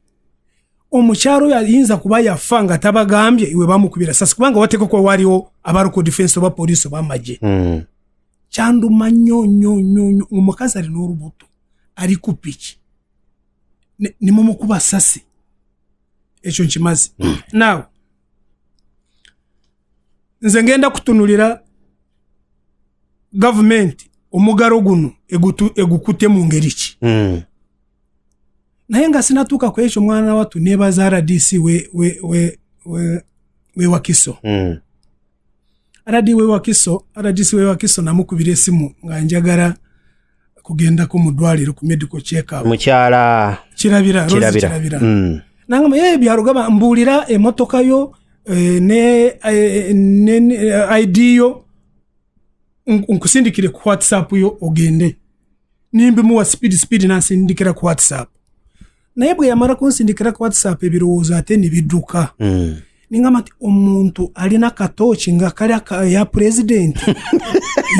Speaker 3: Omukyalo oyo ayinza kuba yafa nga tabagambye iwe bamukubira sasi, kubanga wateekwa kuba waliwo abaruko defense oba poliisi oba amagye. Kyanduma nnyo nnyo nnyo nnyo. Omukazi alina olubuto, ali ku piki, nimumukuba sasi. Ekyo nkimaze. Naawe nze ngenda kutunulira gavumenti omugaro guno egukute mu ngeri ki? Naye nga sinatuuka ku ekyo, mwana wattu, nebaza RDC we Wakiso. RD we Wakiso, RDC we Wakiso, namukubira esimu nga njagala kugendako mu ddwaliro ku medical check up.
Speaker 1: Mukyala
Speaker 3: Kirabira Rose.
Speaker 1: Kirabira.
Speaker 3: Kirabira. Nangamba, ye Byarugaba, mbuulira emotoka yo, ne ID yo, nkusindikire ku WhatsApp yo ogende. Nimbimuwa speed speed, nansindikira ku WhatsApp. Naye bwe yamala kunsindikira ku WhatsApp, ebirowoozo ate nibidduka. Ningamba nti omuntu alina akatooki nga kali ya pulezidenti,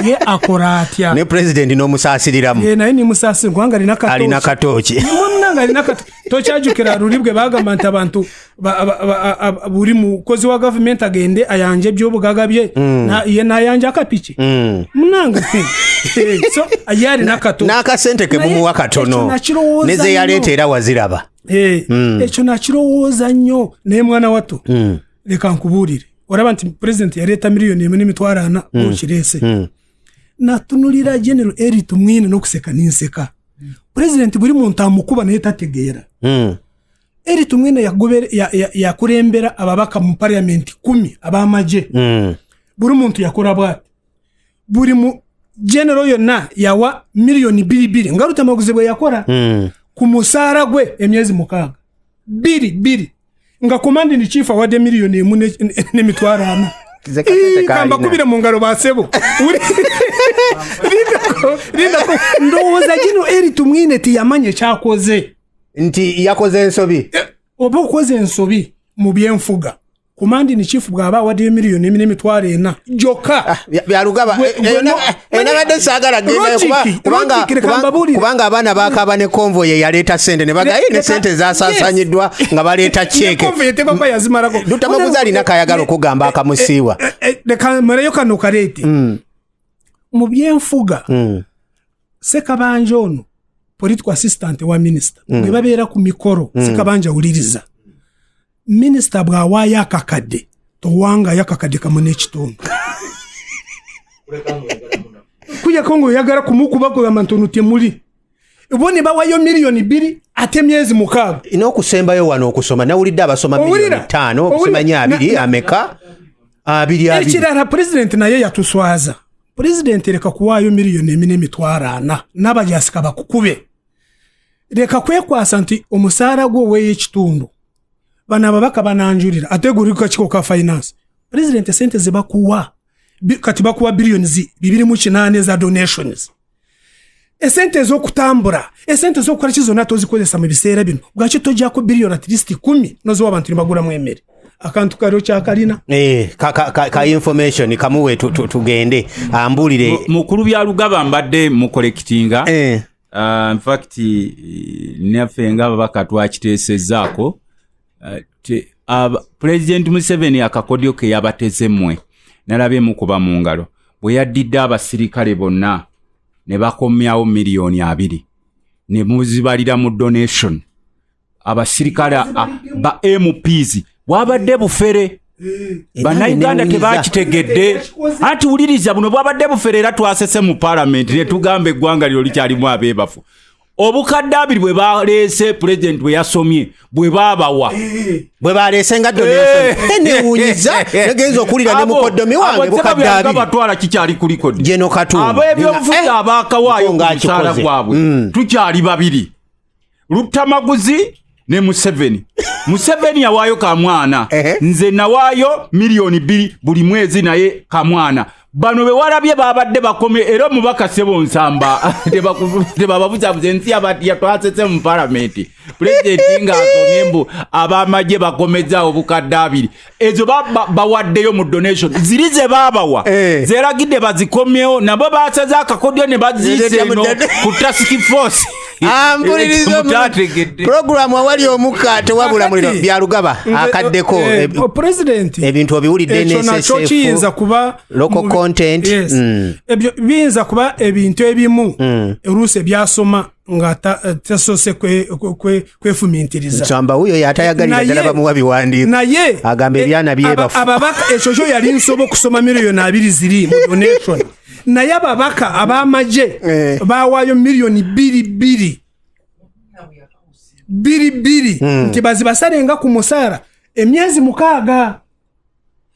Speaker 3: ye akora atya?
Speaker 1: Ne pulezidenti n'omusaasiriramu.
Speaker 3: Ye naye nimusaasira kubanga alina
Speaker 1: alina
Speaker 3: akatooki.
Speaker 1: Katooki.
Speaker 3: Munange alina tokyajukira luli bwe bagamba nti abantu buli mukozi wa gavumenti agende ayanje ebyobugaga bye, ye nayanja akapiki. Munange, so ye alina akatooki.
Speaker 1: N'akasente ke
Speaker 3: Naye
Speaker 1: mumuwa
Speaker 3: ekyo
Speaker 1: katono.
Speaker 3: nakirowooza
Speaker 1: Ne ze
Speaker 3: nnyo.
Speaker 1: yaleeta era waziraba.
Speaker 3: Ekyo nakirowooza nnyo. Naye mwana wattu, leka nkubuulire, olaba nti pulezidenti yaleeta 1,400,000 okireese. Natunulira General Eri Tumwine n'okuseka ninseka. Pulezidenti buli muntu amukuba naye tategeera. Eri Tumwine yakulembera ababaka mu parliament 10 ab'amagye. Buli muntu yakola bwati, buli mu general yonna yawa 2,000,000 nga Lutamaguzi bwe yakola ku musaala gwe emyezi 6, 2 2, nga commanding chief awadde 1,400,000.
Speaker 1: Ze kasente
Speaker 3: Ii,
Speaker 1: kaalina.
Speaker 3: kambakubire mu ngalo basebo. Lindako, lindako. Ndowooza gino Eri Tumwine tiyamanye kyakoze.
Speaker 1: Nti yakoze ensobi.
Speaker 3: Oba okoze ensobi mu byenfuga, command in chief bw'aba awaddeyo miliyoni emu n'emitwalo ena gyokka.
Speaker 1: Byalugaba nabadde saagala gendayo
Speaker 3: Logic, leka mbabuulire.
Speaker 1: kubanga abaana bakaaba ne convoy yaleeta sente ne bagaye ne sente zasaasanyiddwa nga baleeta ceeke.
Speaker 3: Convoy eteekwa yazimalako.
Speaker 1: Lutamaguzi alina kayagala okugamba akamusiiwa.
Speaker 3: Leka maleyo kano kaleete. Mu byenfuga, Sekabanja ono political assistant wa minisita, bwe babeera ku mikolo, Sekabanja awuliriza. Minisita bw'awaayo akakadde, towangayo akakadde kamu n'ekitundu, kuyako ng'oyagala kumukuba kugamba nti ono temuli bo ne bawayo miliyoni 2 ate emyezi 6.
Speaker 1: N'okusembayo wano okusoma nawulidde abasoma
Speaker 3: Owulira?
Speaker 1: miliyoni 5
Speaker 3: Owulira?
Speaker 1: simanyi abiri ameka abiri abiri.
Speaker 3: Ekirala, pulezidenti naye yatuswaza. Pulezidenti, leka kuwaayo miliyoni 1.400 n'abajasika bakukube. Leka kwekwasa nti omusaala gwo oweeyo ekitundu, bano ababaka bananjulira ate guli ku kakiiko ka finance. Pulezidenti, sente zebakuwa kati bakuwa biliyoni 28 eza donations, esente ez'okutambula, esente ez'okukola ki, zonna tozikozesa mu biseera bino. Bwaki tojjako biliyoni at least 10 noziwa abantu ne bagulamu emmere? Akantu kaliwo kyakalina.
Speaker 1: Ka information kamuwe tugende ambulire.
Speaker 4: Mukulu Byalugaba, mbadde mucollectinga. In fact, naffe ng'ababaka twakiteesezzaako. President Museveni akakodyo ke yabateze mmwe nalabye mukuba mu ngalo bwe yaddidde abasirikale bonna ne bakomyawo miliyoni 20 ne muzibalira mu donation. Abasirikale ba MPs bwabadde bufere, Bannayuganda tebakitegedde. Anti wuliriza, buno bwabadde bufere era twasese mu palamenti ne tugamba eggwanga lyo likyalimu abeebafu. Obukadde 20 bwe baleese, pulezidenti bwe yasomye bwe baabawa,
Speaker 1: bwe baleese nga donation, newunyiza negenza okuwulira ne mukoddomi wange bukadde 20.
Speaker 4: Batwala kikyali ku record.
Speaker 1: Geno Katumba.
Speaker 4: Ab'ebyobufuzi abaakawaayo ku
Speaker 1: nga
Speaker 4: musaala
Speaker 1: akikoze.
Speaker 4: gwabwe tukyali babiri, Lutamaguzi ne Museveni. Museveni yawaayo kamwana. Nze nawaayo miliyoni 2 buli mwezi, naye kamwana. Bano be walabye babadde bakome era omubaka Sebo Nsamba tebababuzabuza ensi yatwasese mu palamenti, pulezidenti ng'asomye mbu ab'amagye bakomezaawo obukadde 20. Ezo bawaddeyo mu donation ziri ze baabawa, zeragidde bazikomyewo, nabo basaze akakodyo ne baziisa eno ku task force.
Speaker 1: Ah, mpuliriza.
Speaker 4: Mutategedde.
Speaker 1: Puroguramu awali omukka tewabula muliro.
Speaker 3: Kakati,
Speaker 1: Byalugaba akaddeko.
Speaker 3: President,
Speaker 1: Ebintu obiwulidde,
Speaker 3: ekyo nakyo
Speaker 1: NSSF,
Speaker 3: kiyinza kuba
Speaker 1: local content.
Speaker 3: Yes. Ebyo biyinza kuba ebintu ebimu oluusi ebyasoma nga tasoose kwefumintiriza.
Speaker 1: Nsamba wuyo yatayagalira ddala bamuwa biwandiiko.
Speaker 3: Naye
Speaker 1: Agamba ebyana byebafu.
Speaker 3: Ababaka, ekyo kyo yali nsoba okusoma miliyoni 20 ziri mu donation, naye ababaka ab'amagye bawaayo miliyoni 2 2 2 2 nti bazibasalenga ku musaala emyezi 6.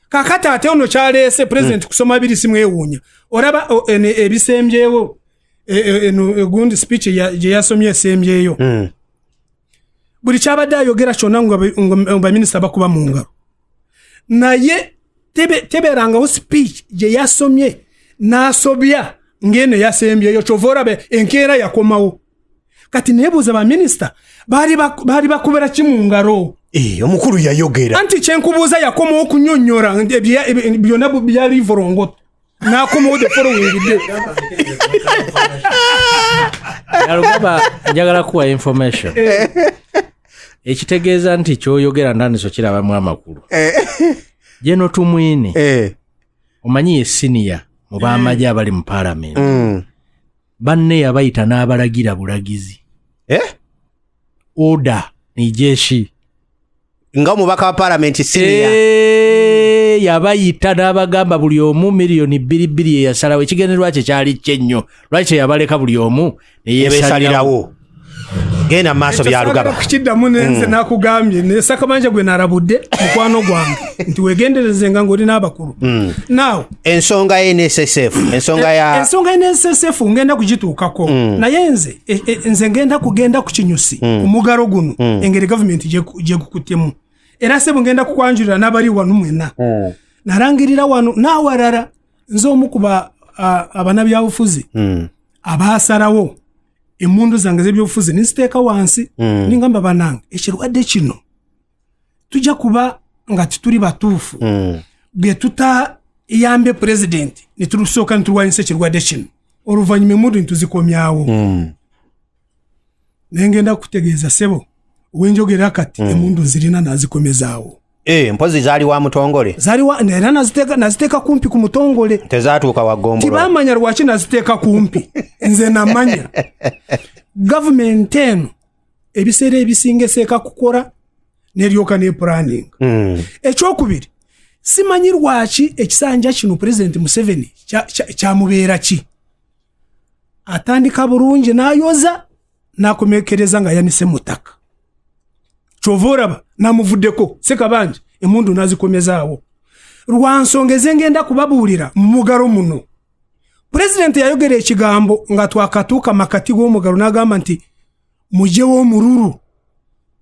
Speaker 3: Kakati ate ono kyaleese president kusoma biri simwewuunya. Olaba ebisembyewo, eno egundi speech gye yasomye esembyeyo, buli kyabadde ayogera kyonna nga baminisita bakuba mu ngalo, naye tebeerangawo speech gye yasomye n'asobya ng'eno yasembyeyo. Kyova olaba enkeera yakomawo. Kati neebuuza, baminisita baali bakubira ki mu ngalo?
Speaker 1: Omukulu yayogera.
Speaker 3: Anti kyenkubuuza, yakomawo okunyonnyola nti byonna byali vorongoto, n'akomawo the following day.
Speaker 2: Yalugaba, njagala kuwa information ekitegeeza nti kyoyogera ntandise okirabamu amakulu. Geno Tumwine, omanyi ye senior mu b'amagye abali mu paalamenti. Banne yabayita n'abalagira bulagizi. Order ni jeshi.
Speaker 1: Nga omubaka wa paalamenti senior.
Speaker 2: Yabayita n'abagamba buli omu miliyoni 2 2 ye yasalawo. Ekigendererwa kye kyali kyennyo, lwaki teyabaleka buli omu neyesalirawo?
Speaker 1: Nebesalirawo. Genda mu maaso,
Speaker 3: Ekyo
Speaker 1: Byalugaba.
Speaker 3: saagala kukiddamu, nenze nakugambye nesakabanja gwe narabudde mukwano gwange nti wegenderezenga ng'oli n'abakulu naawe.
Speaker 1: Ensonga ya NSSF, ensonga ya
Speaker 3: Ensonga ya NSSF ngenda kugituukako, naye nze nze ngenda kugenda ku kinyusi ku mugalo guno, engeri gavumenti gyegukuttemu. Era sebo, ngenda kukwanjulira n'abali wano mwenna. Nalangirira wano n'awalala, nze omu ku abanabyabufuzi abaasalawo emmundu zange z'ebyobufuzi niziteeka wansi, ningamba banange ekirwadde kino tujja kuba nga tituli batuufu bwe tutayambe pulezidenti netusooka nitulwanyisa ekirwadde kino, oluvannyuma emmundu nituzikomyawo. Nengenda kutegeeza ssebo wenjogera kati emmundu nzirina nazikomezaawo.
Speaker 1: Mpozi zaali wa Mutongole?
Speaker 3: Zaaliwa era naziteeka kumpi ku Mutongole.
Speaker 1: Tezaatuuka wa Ggombolola?
Speaker 3: Tibamanya lwaki naziteeka kumpi, nze namanya gavumenti eno ebiseera ebisinga eseeka kukola neryoka ne planning. Ekyokubiri, simanyi lwaki ekisanja kino Pulezidenti Museveni kyamubeera ki, atandika bulungi n'ayoza n'akomekereza nga yanise mu ttaka. Kyova olaba namuvuddeko Ssekabanja emmundu nazikomezaawo lwa nsonga ezengenda kubabuulira mu mugalo muno. Pulezidenti yayogera ekigambo nga twakatuuka makati g'omugalo n'agamba nti mugyewo omululu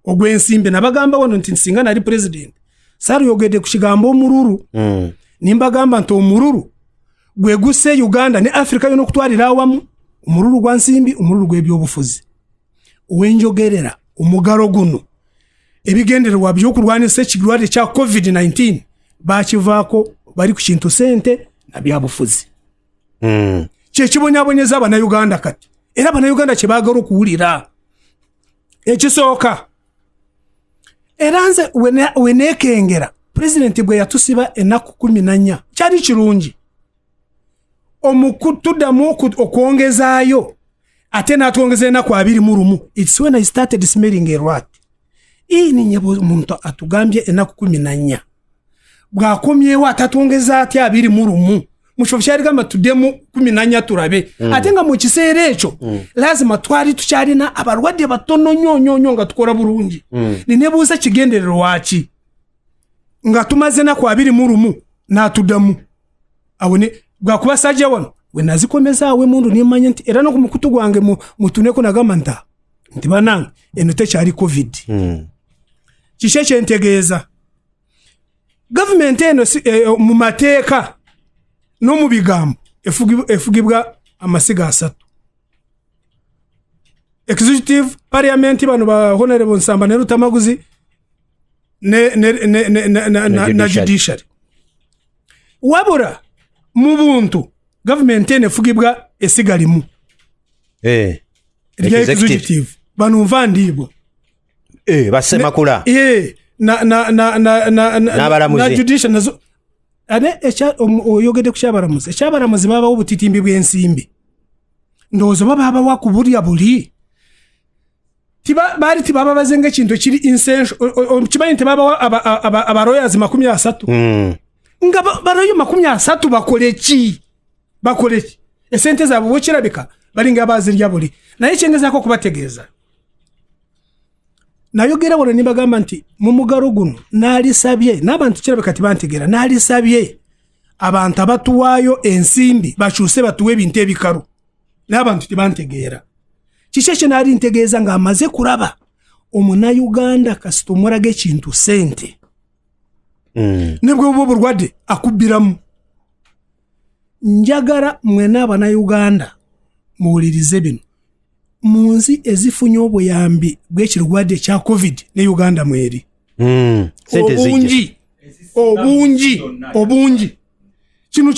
Speaker 3: ogw'ensimbi. Nabagamba wano nti singa nali pulezidenti saaluyogedde ku kigambo omululu. Nimbagamba nti omululu gwe gusse Uganda ne Africa yonna okutwalira awamu, omululu gwa nsimbi, omululu gw'ebyobufuzi. Wenjogerera omugalo guno ebigendererwa by'okulwanisa ekirwadde kya COVID-19 bakivaako, bali ku kintu sente na byabufuzi. Kyekibonyabonyeza Abannayuganda kati, era Abannayuganda kye baagala okuwulira ekisooka. Era nze weneekengera pulezidenti bwe yatusiba ennaku 14 kyali kirungi omukutuddamu okwongezaayo ate n'atwongeza ennaku 21. It's when I started smelling a rat. Ini nyebo omuntu atugambye ennaku 14, bw'akomyewo atatwongeza atya 21 mu kifo kyaligamba tuddemu 14 tulabe? Ate nga mu kiseera ekyo lazima twali tukyalina abalwadde batono nnyo nnyo nnyo nga tukola bulungi. Ninebuuza kigendererwa ki nga tumaze ennaku 21 n'atuddamu awo bwakuba sajja wano we nazikomezaawo emundu nemanya nti era no ku mukutu gwange mutuneko nagamba nti nti banange eno tekyali COVID. Kiki ekyentegeeza? Gavumenti eno mu mateeka n'omu bigambo efugibwa amasiga asatu: executive, parliament, bano ba Honorable Nsamba ne Lutamaguzi ne
Speaker 1: judiciary.
Speaker 3: Judiciary. Wabula mu buntu gavumenti eno efugibwa esiga limu erya
Speaker 1: Executive.
Speaker 3: executive, bano nva ndiibwa.
Speaker 1: Bassemakula.
Speaker 3: Na
Speaker 1: N'abalamuzi.
Speaker 3: na judicial nazo ate oyogedde ku kyabalamuzi, ekyabalamuzi babawo obutitimbi bw'ensimbi, ndowooza oba babawa ku bulya buli baali tibababaze ng'ekintu ekiri essential. Kimanyi nti babawa aba lawyers 30 nga baloyo 30 bakole ki? Bakole ki? Esente zaabwe bwekirabika balinga abazirya buli. Naye kyengezaako okubategeeza, nayogera wano nibagamba nti mu mugalo guno naalisabye n'abantu, kirabika tibantegeera, naalisabye abantu abatuwaayo ensimbi bakyuse batuwe ebintu ebikalu, n'abantu tibantegeera. Kiki ekyo naali ntegeeza? Ng'amaze kulaba omunayuganda kasita omulaga ekintu sente ne bwe buba obulwadde akubbiramu. Njagala mwena Abanayuganda muwulirize bino. Mu nsi ezifunye obuyambi bw'ekirwadde kya COVID ne Uganda mweri.
Speaker 1: Sente zijja.
Speaker 3: Obungi obungi obungi kino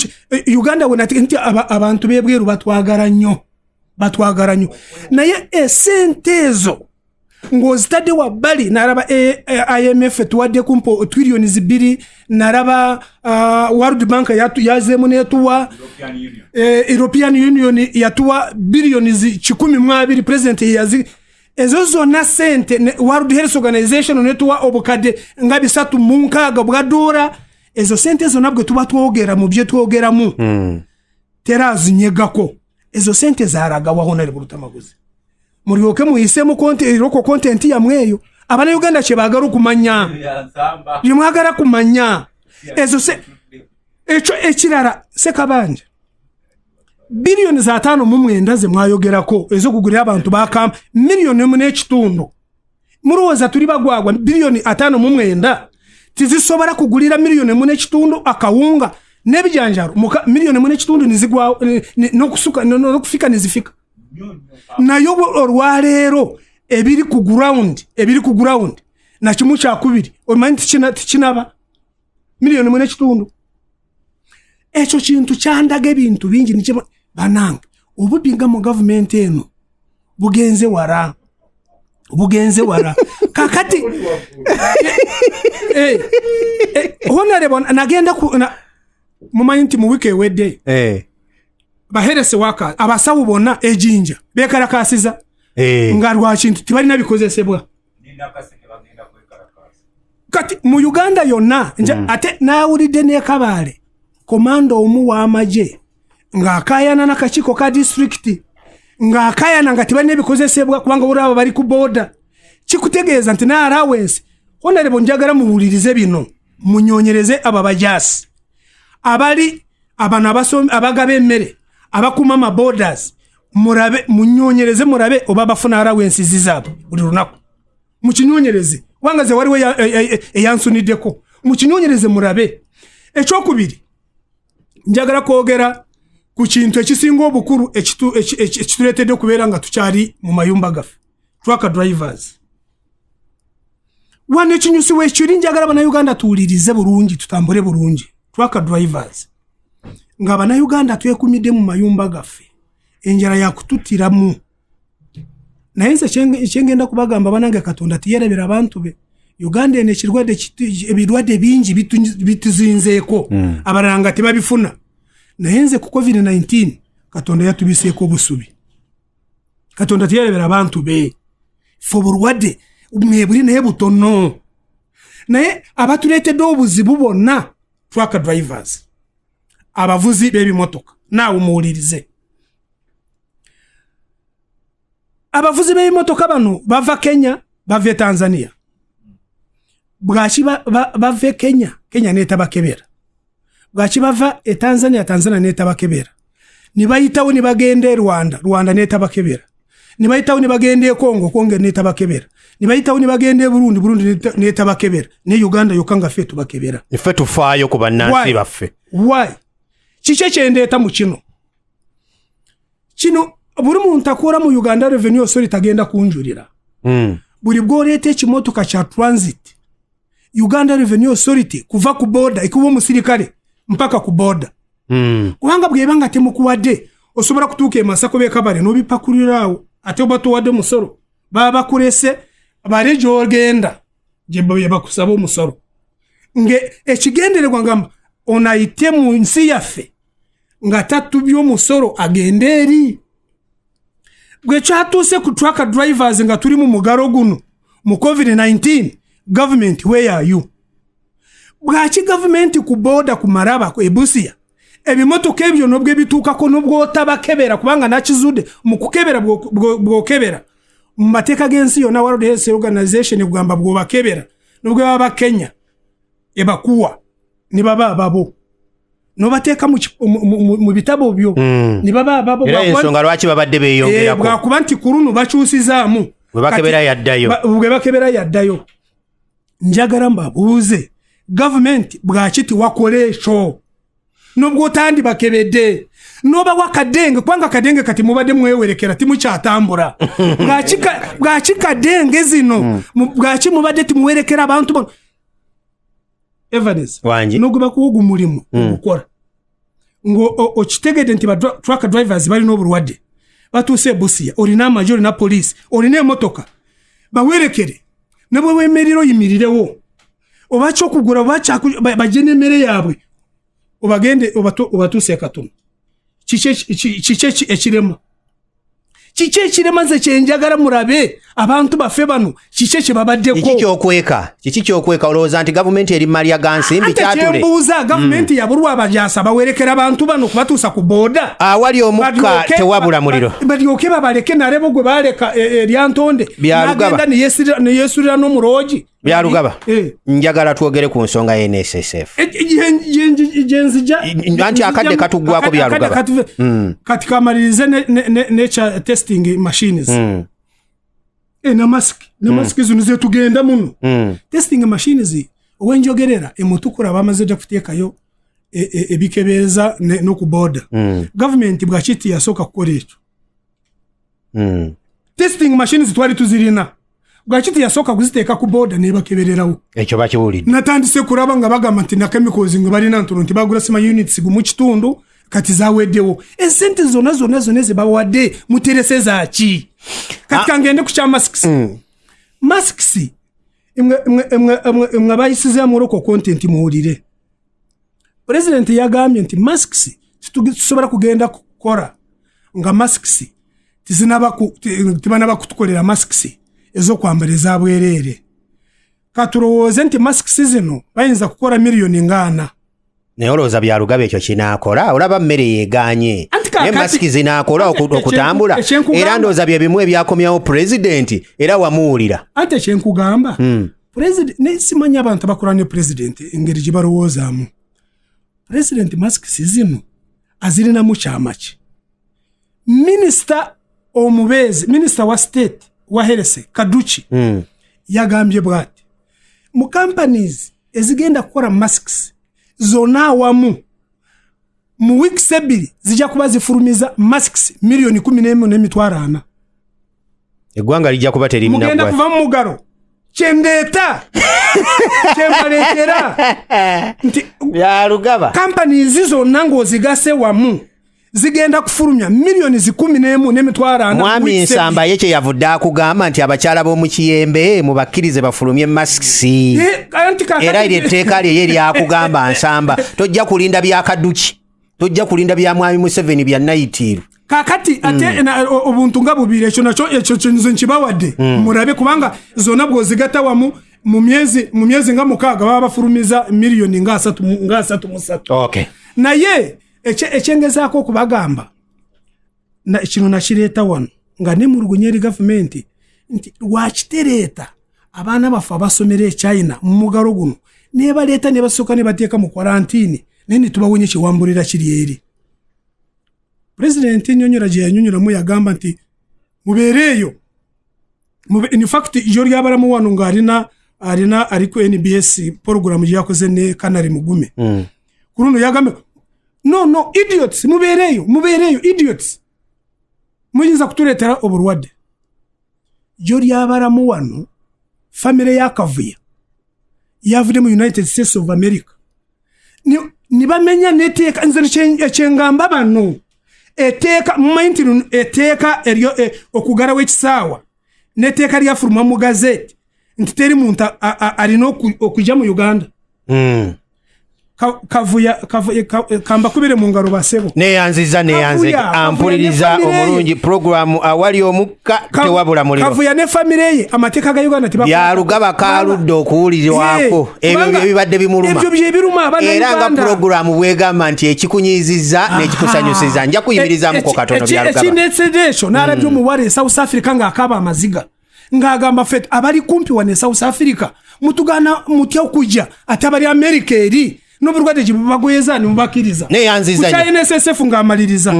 Speaker 3: Uganda wenate nti abantu b'ebweru batwagala nnyo, batwagala nnyo, naye esente ezo ng'ozitadde wabbali, nalaba IMF etuwadde kumpo trillions 2, nalaba World Bank yazeemu netuwa, European Union yatuwa billions 120, president yazi ezo zonna sente, World Health Organization netuwa obukadde nga 360 bwa dola. Ezo sente zonna bwe tuba twogera mu bye twogeramu terazinyegako. Ezo sente zaragawa, Honorable Lutamaguzi? Mulyoke muyisemu local content yammwe eyo Abannayuganda kye baagala okumanya, bye mwagala kumanya ezo se ekyo ekirala. Sekabanja, biliyoni za 59 ze mwayogerako ez'okugulira abantu bakampa 1.5 miliyoni, mulowooza tuli bagwagwa? 59 biliyoni Tizisobola kugulira 1.5 million akawunga n'ebijanjalo 1.5 million nizigwa n'okusuka n'okufika nizifika. Naye olwaleero ebiri ku ground, ebiri ku ground na 1/2, omanyi tikinaba 1.5 million. Ekyo kintu kyandaga ebintu bingi. Nikyo banange, obubbi nga mu gavumenti eno bugenze wala, bugenze wala. Kakati honorable, nagenda ku mumanyi nti mu wiiki ewedde baherese waka abasawo bonna ejinja bekalakasiza nga lwakintu tibalina bikozesebwa. Kati mu Uganda yonna ate nawulidde nekabaale komanda omu w'amagye ng'akayana n'akakiiko ka disitulikiti, ng'akayana nga tebalina ebikozesebwa kubanga olaba bali ku booda. Kikutegeeza nti na allowance. Honorable, njagala muwulirize bino, munyonyereze abo abajaasi abali abano abagaba emmere, abakuuma ama borders, murabe, munyonyereze murabe oba bafuna allowance zaabwe buli lunaku. Mukinyonyereze, kubanga ze waliwo eyansuniddeko. Mukinyonyereze murabe. Ekyokubiri, njagala kwogera ku kintu ekisinga obukulu ekituleetedde okubeera nga tukyali mu mayumba gaffe, truck drivers. Wano ekinyusi weekiri, njagala Bannayuganda tuwulirize bulungi, tutambule bulungi. Truck drivers, nga Bannayuganda twekumidde mu mayumba gaffe, enjala yakututiramu. Naye nze kyengenda kubagamba, banange, Katonda tiyerabira abantu be. Uganda eno ekirwadde ebirwadde bingi bituzinzeeko, abalala nga tebabifuna. Naye nze ku COVID-19 Katonda yatubiseeko obusubi. Katonda tiyerabira abantu be. Fe obulwadde mwebuli naye butono, naye abatuleetedde obuzibu bonna truck drivers, abavuzi b'ebimotoka. Naawe muwulirize, abavuzi b'ebimotoka bano bava Kenya, bava e Tanzania. Bwaki bava e Kenya, Kenya netabakebera? Bwaki bava e Tanzania, Tanzania netabakebera? Ne bayitawo ne bagenda e Rwanda, Rwanda netabakebera. Ne bayitawo ne bagenda e Congo, Congo netabakebera. Ne bayitawo ne bagenda e Burundi, Burundi netabakebera. Ne Uganda yokka nga ffe tubakebera.
Speaker 1: Ffe tufaayo ku bannansi
Speaker 3: Why?
Speaker 1: baffe.
Speaker 3: Why? Kiki ekyendeeta mu kino? Kino buli muntu akola mu Uganda Revenue Authority agenda kunjulira. Buli bw'oleeta ekimotoka kya transit, Uganda Revenue Authority kuva ku boda ekuba omusirikale mpaka ku boda, kubanga bweba nga temukuwadde, osobola kutuuka e Masaka oba ekabale n'obipakuliraawo, ate oba tuwadde omusolo. Baba bakulese bale gy'ogenda gye bakusaba omusolo, nge ekigendererwa ngamba ono ayite mu nsi yaffe nga tatubye omusolo, agende eri. Bwe kyatuuse ku truck drivers nga tuli mu mugalo guno mu COVID-19, government, where are you? Bwaki gavumenti ku booda ku Maraba e Busia ebimotoka ebyo nobwo ebituukako nobwotabakebera? Kubanga nakizudde mu kukebera, bwokebera mu mateeka g'ensi yonna, World Health Organization egamba bwobakebera nobwe baba Kenya ebakuwa ne baba ababo nobateeka mu bitabo byo ne baba ababo.
Speaker 1: Era ensonga lwaki babadde beeyongerako.
Speaker 3: Bwakuba nti ku luno bakyusizaamu.
Speaker 1: Bwe bakebera yaddayo.
Speaker 3: Bwe bakebera yaddayo. Njagala mbabuuze, gavumenti bwaki tiwakola ekyo nobwo otandibakebedde nobawa kadenge? Kubanga kadenge kati mubadde mwewerekera, timukyatambula. Bwaki kadenge zino bwaki mubadde timuwerekera abantu bano? Evans,
Speaker 1: Wangi.
Speaker 3: nogwe bakuwa ogu mulimu ogukola ngo okitegedde nti ba truck drivers balina obulwadde, batuuse e Busia, olina amagye, olina poliisi, olina emotoka, bawerekere. Ne bwe wemerera oyimirirewo oba kyokugula oba bajje n'emmere yaabwe, obagende obatuuse ekatono. Kiki ekirema? Kiki ekirema? Nze kyenjagala murabe abantu baffe bano kiki ekyebabaddeko.
Speaker 1: Kiki kyokweka? Kiki kyokweka? Olowooza nti gavumenti eri malya ga nsimbi?
Speaker 3: Ate
Speaker 1: kyatule.
Speaker 3: Kyembuuza, gavumenti yabulwa abajaasa bawerekera abantu bano kubatuusa ku booda?
Speaker 1: Awali omukka tewabula muliro.
Speaker 3: Balyoke babaleke. Nalebo gwe baleka eryantonde
Speaker 1: Byalugaba.
Speaker 3: nagenda neyesulira n'omuloogi.
Speaker 1: Byalugaba.
Speaker 3: Eh.
Speaker 1: Njagala twogere ku nsonga ya NSSF.
Speaker 3: Gyenzija.
Speaker 1: Anti akadde katuggwako, Byalugaba.
Speaker 3: Kati kamalirize nekya testing machines. Namasiki zino zetugenda muno. Testing machines. Owenjogerera emutukura bamaze dda kuteekayo ebikebeeza n'okuboda. Gavumenti bwakiti yasooka kukola ekyo. Testing machines twali tuzirina, bwakiti yasooka kuziteeka ku boda nebakebererawo.
Speaker 1: Ekyo bakiwulidde.
Speaker 3: Natandise kuraba nga bagamba nti na chemicals nga balina ntono, nti bagula sima units gumu kitundu, kati zaweddewo. Esente zonna zonna zonna zebawadde muterese zaki? Kati kangende ku kya masks. Masks imwe abayisizeemu local content muwulire. President yagambye nti masks tusobola kugenda kukola nga masks tibanaba kutukolera masks ez'okwambala ezabwereere. Katulowooze nti masks zino bayinza kukola miliyoni ngaana.
Speaker 1: Naye olowooza Byarugaba ekyo kinaakola? Olaba mmere yeeganye.
Speaker 3: Anti
Speaker 1: Naye masiki zinaakola okutambula? Era ndowooza bye bimu ebyakomyawo pulezidenti, era wamuwulira.
Speaker 3: Anti ekyenkugamba, president ne simanyi abantu abakola ne president engeri gye balowoozaamu. President masks zino azirinamu kyama ki? Minisita omubeezi, minisita wa state wa health, Kaduki, yagambye bwati: mu companies ezigenda kukola masks zonna awamu mu weeks 2 zijja kuba zifulumiza masks miliyoni 11,400,000.
Speaker 1: Eggwanga lijja kuba
Speaker 3: Mugenda
Speaker 1: terinaggwa.
Speaker 3: kuva mu mugalo. Kyendeeta, kyembaleetera nti
Speaker 1: Byarugaba,
Speaker 3: companies zonna ng'ozigase wamu zigenda kufulumya miliyoni 11,400 mu
Speaker 1: Mwami
Speaker 3: weeks
Speaker 1: Nsamba
Speaker 3: 2.
Speaker 1: ye kyeyavudde akugamba nti abakyala b'omu Kiyembe mubakkirize bafulumye masks.
Speaker 3: Anti
Speaker 1: Era eryo etteeka lye ye lyakugamba. Nsamba, tojja kulinda byakaduki, tojja kulinda bya mwami Museveni bya nayitiiru.
Speaker 3: Kakati ate obuntu nga bubiri, ekyo nakyo ekyo kyo nze nkibawadde murabe, kubanga zonna bw'ozigata wamu mu myezi nga 6 baba bafulumiza miliyoni nga 33. Naye ekyengezaako okubagamba kino nakireeta wano nga nemulugunya eri gavumenti nti lwakitereeta abaana baffe abasomera e China mu mugalo guno, nebaleeta ne basooka ne bateeka mu kwarantini, naye ne tubawonya ekiwambulira kiri eri. Pulezidenti ennyonyola gye yanyonyolamu yagamba nti mubeereeyo. In fact jo lyabalamu wano ng'alina alina ali ku NBS program gye yakoze ne Canary Mugume. Ku luno yagambye, "No, no, idiots, mubeereeyo, mubeereeyo, idiots, muyinza kutuleetera obulwadde." Jo lyabalamu wano famire ya Kavuya yavudde mu United States of America. Ni bamenya neteeka. Nze ekyengamba bano, etteeka mumanyi nti luno etteeka eryo okugalawo ekisaawa n'etteeka lyafuluma mu gazeti nti teri muntu alina okujja mu Uganda. Kavuya, kambakubire mu ngalo basebo.
Speaker 1: Neyanziza, neyanze.
Speaker 3: Kavuya,
Speaker 1: Ampuliriza
Speaker 3: Kavuya ne famire ye.
Speaker 1: omulungi, puroguramu awali omukka tewabula muliro.
Speaker 3: Kavuya ne famire ye, amateeka ga Uganda
Speaker 1: Byarugaba kaludde okuwulirwako. Ebyo
Speaker 3: Kubanga
Speaker 1: bye bibadde bimuluma.
Speaker 3: Ebyo bye biruma abaana
Speaker 1: Era nga
Speaker 3: Uganda.
Speaker 1: puroguramu bwegamba nti ekikunyiizizza n'ekikusanyusiza, nja kuyimirizaamuko katono. Byarugaba.
Speaker 3: Ekindeetedde ekyo, n'alabye omuwala e South Africa ng'akaaba amaziga ng'agamba, "Ffe abali kumpi wano e South Africa mutugaana mutya okujja, ate abali America eri n'obulwadde gye bubagoyeza ne mubakkiriza?"
Speaker 1: Neyanziza
Speaker 3: Ku kya
Speaker 1: nnyo.
Speaker 3: NSSF, ng'amaliriza,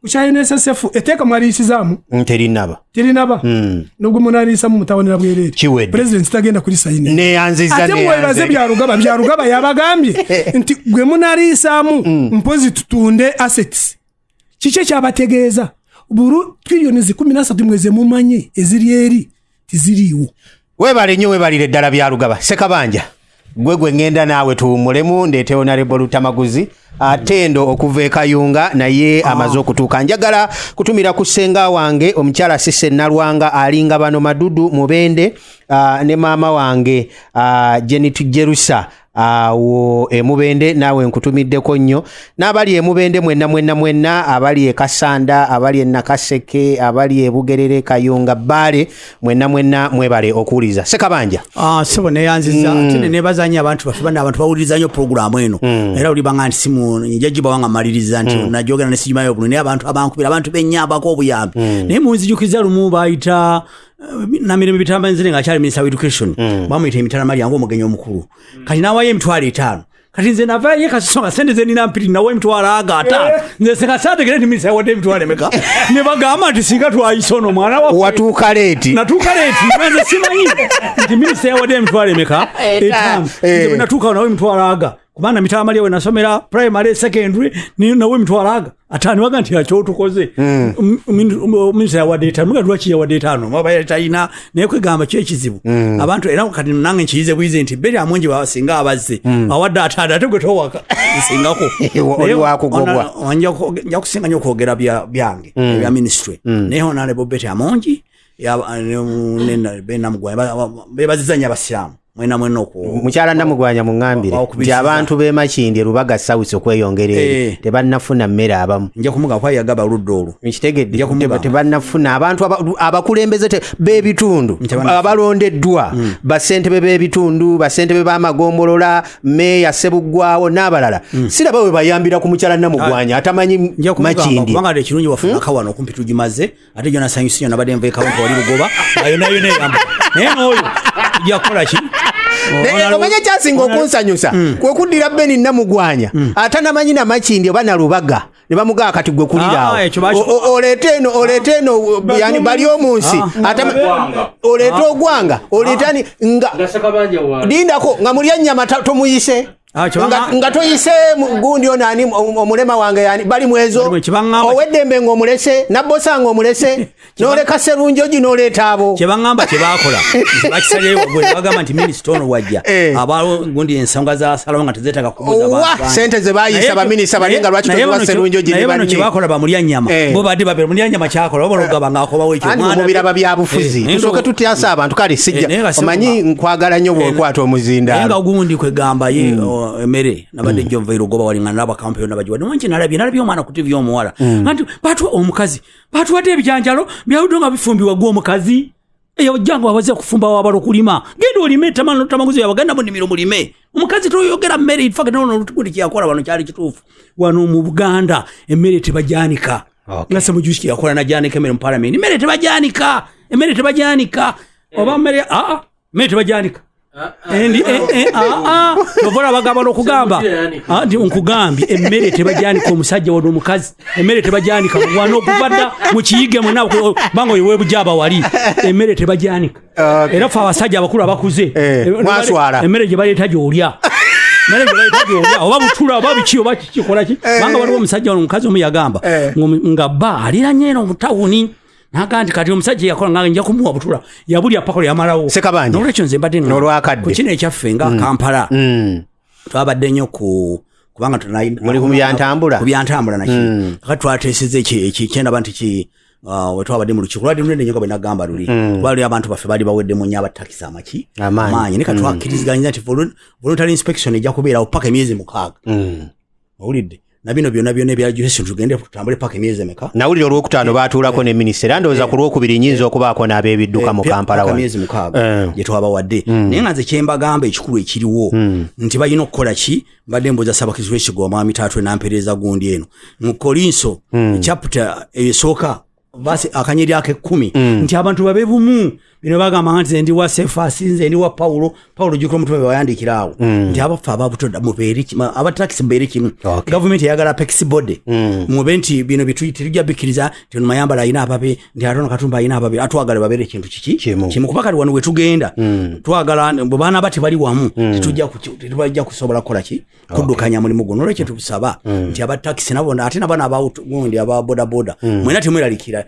Speaker 3: ku kya NSSF etteeka mwaliyisizaamu?
Speaker 1: Terinaba.
Speaker 3: Terinaba. Nubwo munaliyisamu mutawanira bwereere.
Speaker 1: Kiwedde.
Speaker 3: President tagenda kulisayini.
Speaker 1: Neyanziza.
Speaker 3: Ate mwebaze
Speaker 1: Neyanze.
Speaker 3: Byarugaba. Byarugaba yabagambye nti gwe munaliisaamu mpozi tutunde assets. Kiki ekyabategeeza? Buru triliyoni 13 mweze mumanye eziri eri tiziriiwo.
Speaker 1: Weebale nnyo, weebalire ddala Byarugaba. Sekabanja, gwe gwe ŋŋenda naawe tuwummulemu, ndeete Honorable Lutamaguzi Atendo okuva e Kayunga, naye amaze okutuuka. Njagala kutumira ku ssenga wange omukyala Sise Nalwanga, alinga bano Madudu Mubende, ne maama wange Jenit Jerusa awo emubende. Naawe nkutumiddeko nnyo n'abali emubende mwenna mwenna mwenna, abali e Kasanda, abali e Nakaseke, abali e Bugerere, Kayunga, Bbaale, mwenna mwenna mwebale okuwuliriza. Sekabanja.
Speaker 5: Ah, sebo, neyanziza. Ate nenebaza nnyo abantu baffe bano, abantu bawuliriza nnyo puroguramu eno. Era olibanga nti simu nja gibawa nga maliriza nti najogera nesigimayo bulungi, naye abantu abankubira, abantu benyambako obuyambi. Naye munzijukiza lumu bayita Namirembe Bitamba Nzire nga akyali minisita wa education, bamuyita emitala malya ngaomugenyi omukulu, kati nawayo 50,000. Kati nze navayo Kasese nga sente zenina mpiri nawe emitwalo aga ataano, nze senga saategere nti minisita yawadde emitwalo emeka, ne bagamba nti singa twayise ono omwana waffe.
Speaker 1: Watuuka late.
Speaker 5: Natuuka late, nze simanyi nti minisita yawadde emitwalo emeka, etaano. Nze bwe natuuka nawe emitwalo aga, kubanga Mitamali we nasomera primary, secondary, nawe emitwalo aga ataano, waga nti akyotukoze. Minisita yawadde etaano, muga lwaki yawadde etaano? Maba talina. Naye kwegamba ki ekizibu abantu, era kati nange nkiyize bwize nti Betty Amongi singa abazze awadde ataano, ate gwe towaka nsingako.
Speaker 1: Oli wakugobwa.
Speaker 5: Nja kusinga nnyo okwogera byange ebya ministry, naye honorable Betty Amongi Namugwanya bebaziza nnyo abasiraamu mwena mwena
Speaker 1: Mukyala Namugwanya, muŋŋambire nti abantu b'e Makindye Lubaga South okweyongera eri tebannafuna mmere abamu.
Speaker 5: Nja kumugamba kuba yagaba oludda olwo.
Speaker 1: Nkitegedde.
Speaker 5: Nja kumugamba.
Speaker 1: Tebannafuna abantu abakulembeze b'ebitundu
Speaker 5: Tebannafuna.
Speaker 1: abalondeddwa, bassentebe b'ebitundu, bassentebe b'amagombolola, meeya Sebuggwawo n'abalala, siraba we bayambira ku mukyala Namugwanya atamanyi
Speaker 5: Nja kumugamba
Speaker 1: Makindye.
Speaker 5: kubanga ekirungi wafunaka wano okumpi tugimaze, ate gyo nasanyusa nnyo, nabadde nva ekawunka wali Lugoba nga yonna yonna eyamba, naye n'oyo ojja kukola ki?
Speaker 1: Naye omanye kyasinga okunsanyusa kwe kuddira Beni Namugwanya atanamanyi Namakindi oba Nalubaga ne bamugaa kati gwe kuliraawo.
Speaker 5: Ah, ekyo
Speaker 1: Oleete eno, oleete eno, yani bali omunsi oleete ogwanga, oleete ani nga lindako nga mulya nnyama tomuyise.
Speaker 5: Ah,
Speaker 1: Nga toyise gundi ono ani omulema wange yani bali mwezo
Speaker 5: Bali
Speaker 1: oweddembe ng'omulese, Nabbosa ng'omulese, n'oleka Serunjogi n'oleeta abo.
Speaker 5: Kyebaŋŋamba kyebakola bakisalirayo waggulu, ne bagamba nti minisita ono wajja abawo gundi ensonga zasalawo nga tezeetaaga kubuuza
Speaker 1: Owa,
Speaker 5: bantu bangi.
Speaker 1: sente ze baayisa baminisita bali nga lwaki
Speaker 5: Naye
Speaker 1: toziwa
Speaker 5: bano
Speaker 1: Serunjogi
Speaker 5: naye
Speaker 1: ne
Speaker 5: bano
Speaker 1: banne.
Speaker 5: kyebakola bamulya nnyama. Bo badde babera mulya nnyama, kyakola babona okugaba ng'akobawo ekyo.
Speaker 1: Anti
Speaker 5: Omwana
Speaker 1: mubiraba byabufuzi. Tusooke tutyasa abantu, kale sijja.
Speaker 5: Naye nga
Speaker 1: Omanyi nkwagala nnyo bw'okwata
Speaker 5: Naye
Speaker 1: omuzindaalo.
Speaker 5: nga gundi kwegamba ye emmere nabadde jjo nva Irugoba wali nga nalaba kampa yonna bagiwadde wanki, nalabye omwana ku TV omuwala nga nti batuwa omukazi batuwadde ebijanjalo byawudde nga bifumbibwa. Gwe omukazi ojjanga wabaze kufumba, wabala okulima, genda olime tamaguzi yabagenda mu nnimiro mulime. Omukazi toyogera mmere. In fact, nono gundi kyeyakola wano kyali kituufu. Wano mu Buganda emmere tebajanika. Nga Semujusi kyeyakola najanika emmere mu parliament, emmere tebajanika, emmere tebajanika oba mmere aa mmere tebajanika. Endi aa ovola bagamba n'okugamba. Ah, nti nkugambye emmere tebajanika, omusajja wano omukazi emmere tebajanika wano okuva dda, mukiyige mwena banga oyo webujaba wali emmere tebajanika. Era ffe abasajja abakulu abakuze
Speaker 1: Mwaswala.
Speaker 5: Emmere gye baleeta gy'olya, emmere gye baleeta gy'olya, oba butula oba biki oba kikola ki, kubanga waliwo omusajja wano, omukazi omu yagamba nga bba aliranye eno mu tawuni, naga nti kati omusajja yakola nga nja kumuwa butula, yabulya paka yamalawo.
Speaker 1: Sekabanja.
Speaker 5: Nolwekyo nze mbadde
Speaker 1: N'olwakadde.
Speaker 5: ku kino ekyaffe nga Kampala twabadde nnyo ku kubanga
Speaker 1: Muli ku byantambula?
Speaker 5: Ku byantambula naki. Kakati twateeseza kyendaba nti ki we twabadde mu lukiiko lwali lunene nnyo nga bwe nagamba luli, kuba luli abantu baffe baali baweddemu nnyo abatakisi amaki
Speaker 1: Amaanyi.
Speaker 5: amaanyi, naye kati twakkiriziganya nti voluntary inspection ejja kubeerawo paka emyezi 6. Owulidde, na bino byonna byonna ebya education tugende tutambule paka emyezi emeka?
Speaker 1: Nawulira olwokutaano baatuulako ne minisita, era ndowooza ku lwokubiri nyinza okubaako n'ab'ebidduka mu Kampala
Speaker 5: Paka
Speaker 1: wano.
Speaker 5: myezi 6 gye twabawadde. Naye nga nze kyembagamba ekikulu ekiriwo nti balina okukola ki, mbadde mbuuza Ssabakizi w'ekigo omwami Taatwe nampeereza gundi eno mu Kolinso chapter esooka verse akanyeri ak'ekumi nti abantu babe bumu. Bino bagamba nti nze ndi wa Sefasi, nze ndi wa Pawulo. Pawulo jjukira omutume bwe awo nti abaffe ababutoda mubeere kimu, abatakisi mubeere kimu. Gavumenti eyagala apex body mube nti bino tetujja bikkiriza nti ono Mayambala alina ababe, nti ate ono Katumba alina ababe, atwagala babeere ekintu kiki?
Speaker 1: Kimu.
Speaker 5: Kimu. Kuba kati wano wetugenda twagala bwe baana ba tebali wamu, tetujja kusobola kukola ki, kuddukanya mulimu guno. Nolwekyo tubusaba nti abatakisi nabo, ate nabano abagundi aba bodaboda, mwena temweralikira.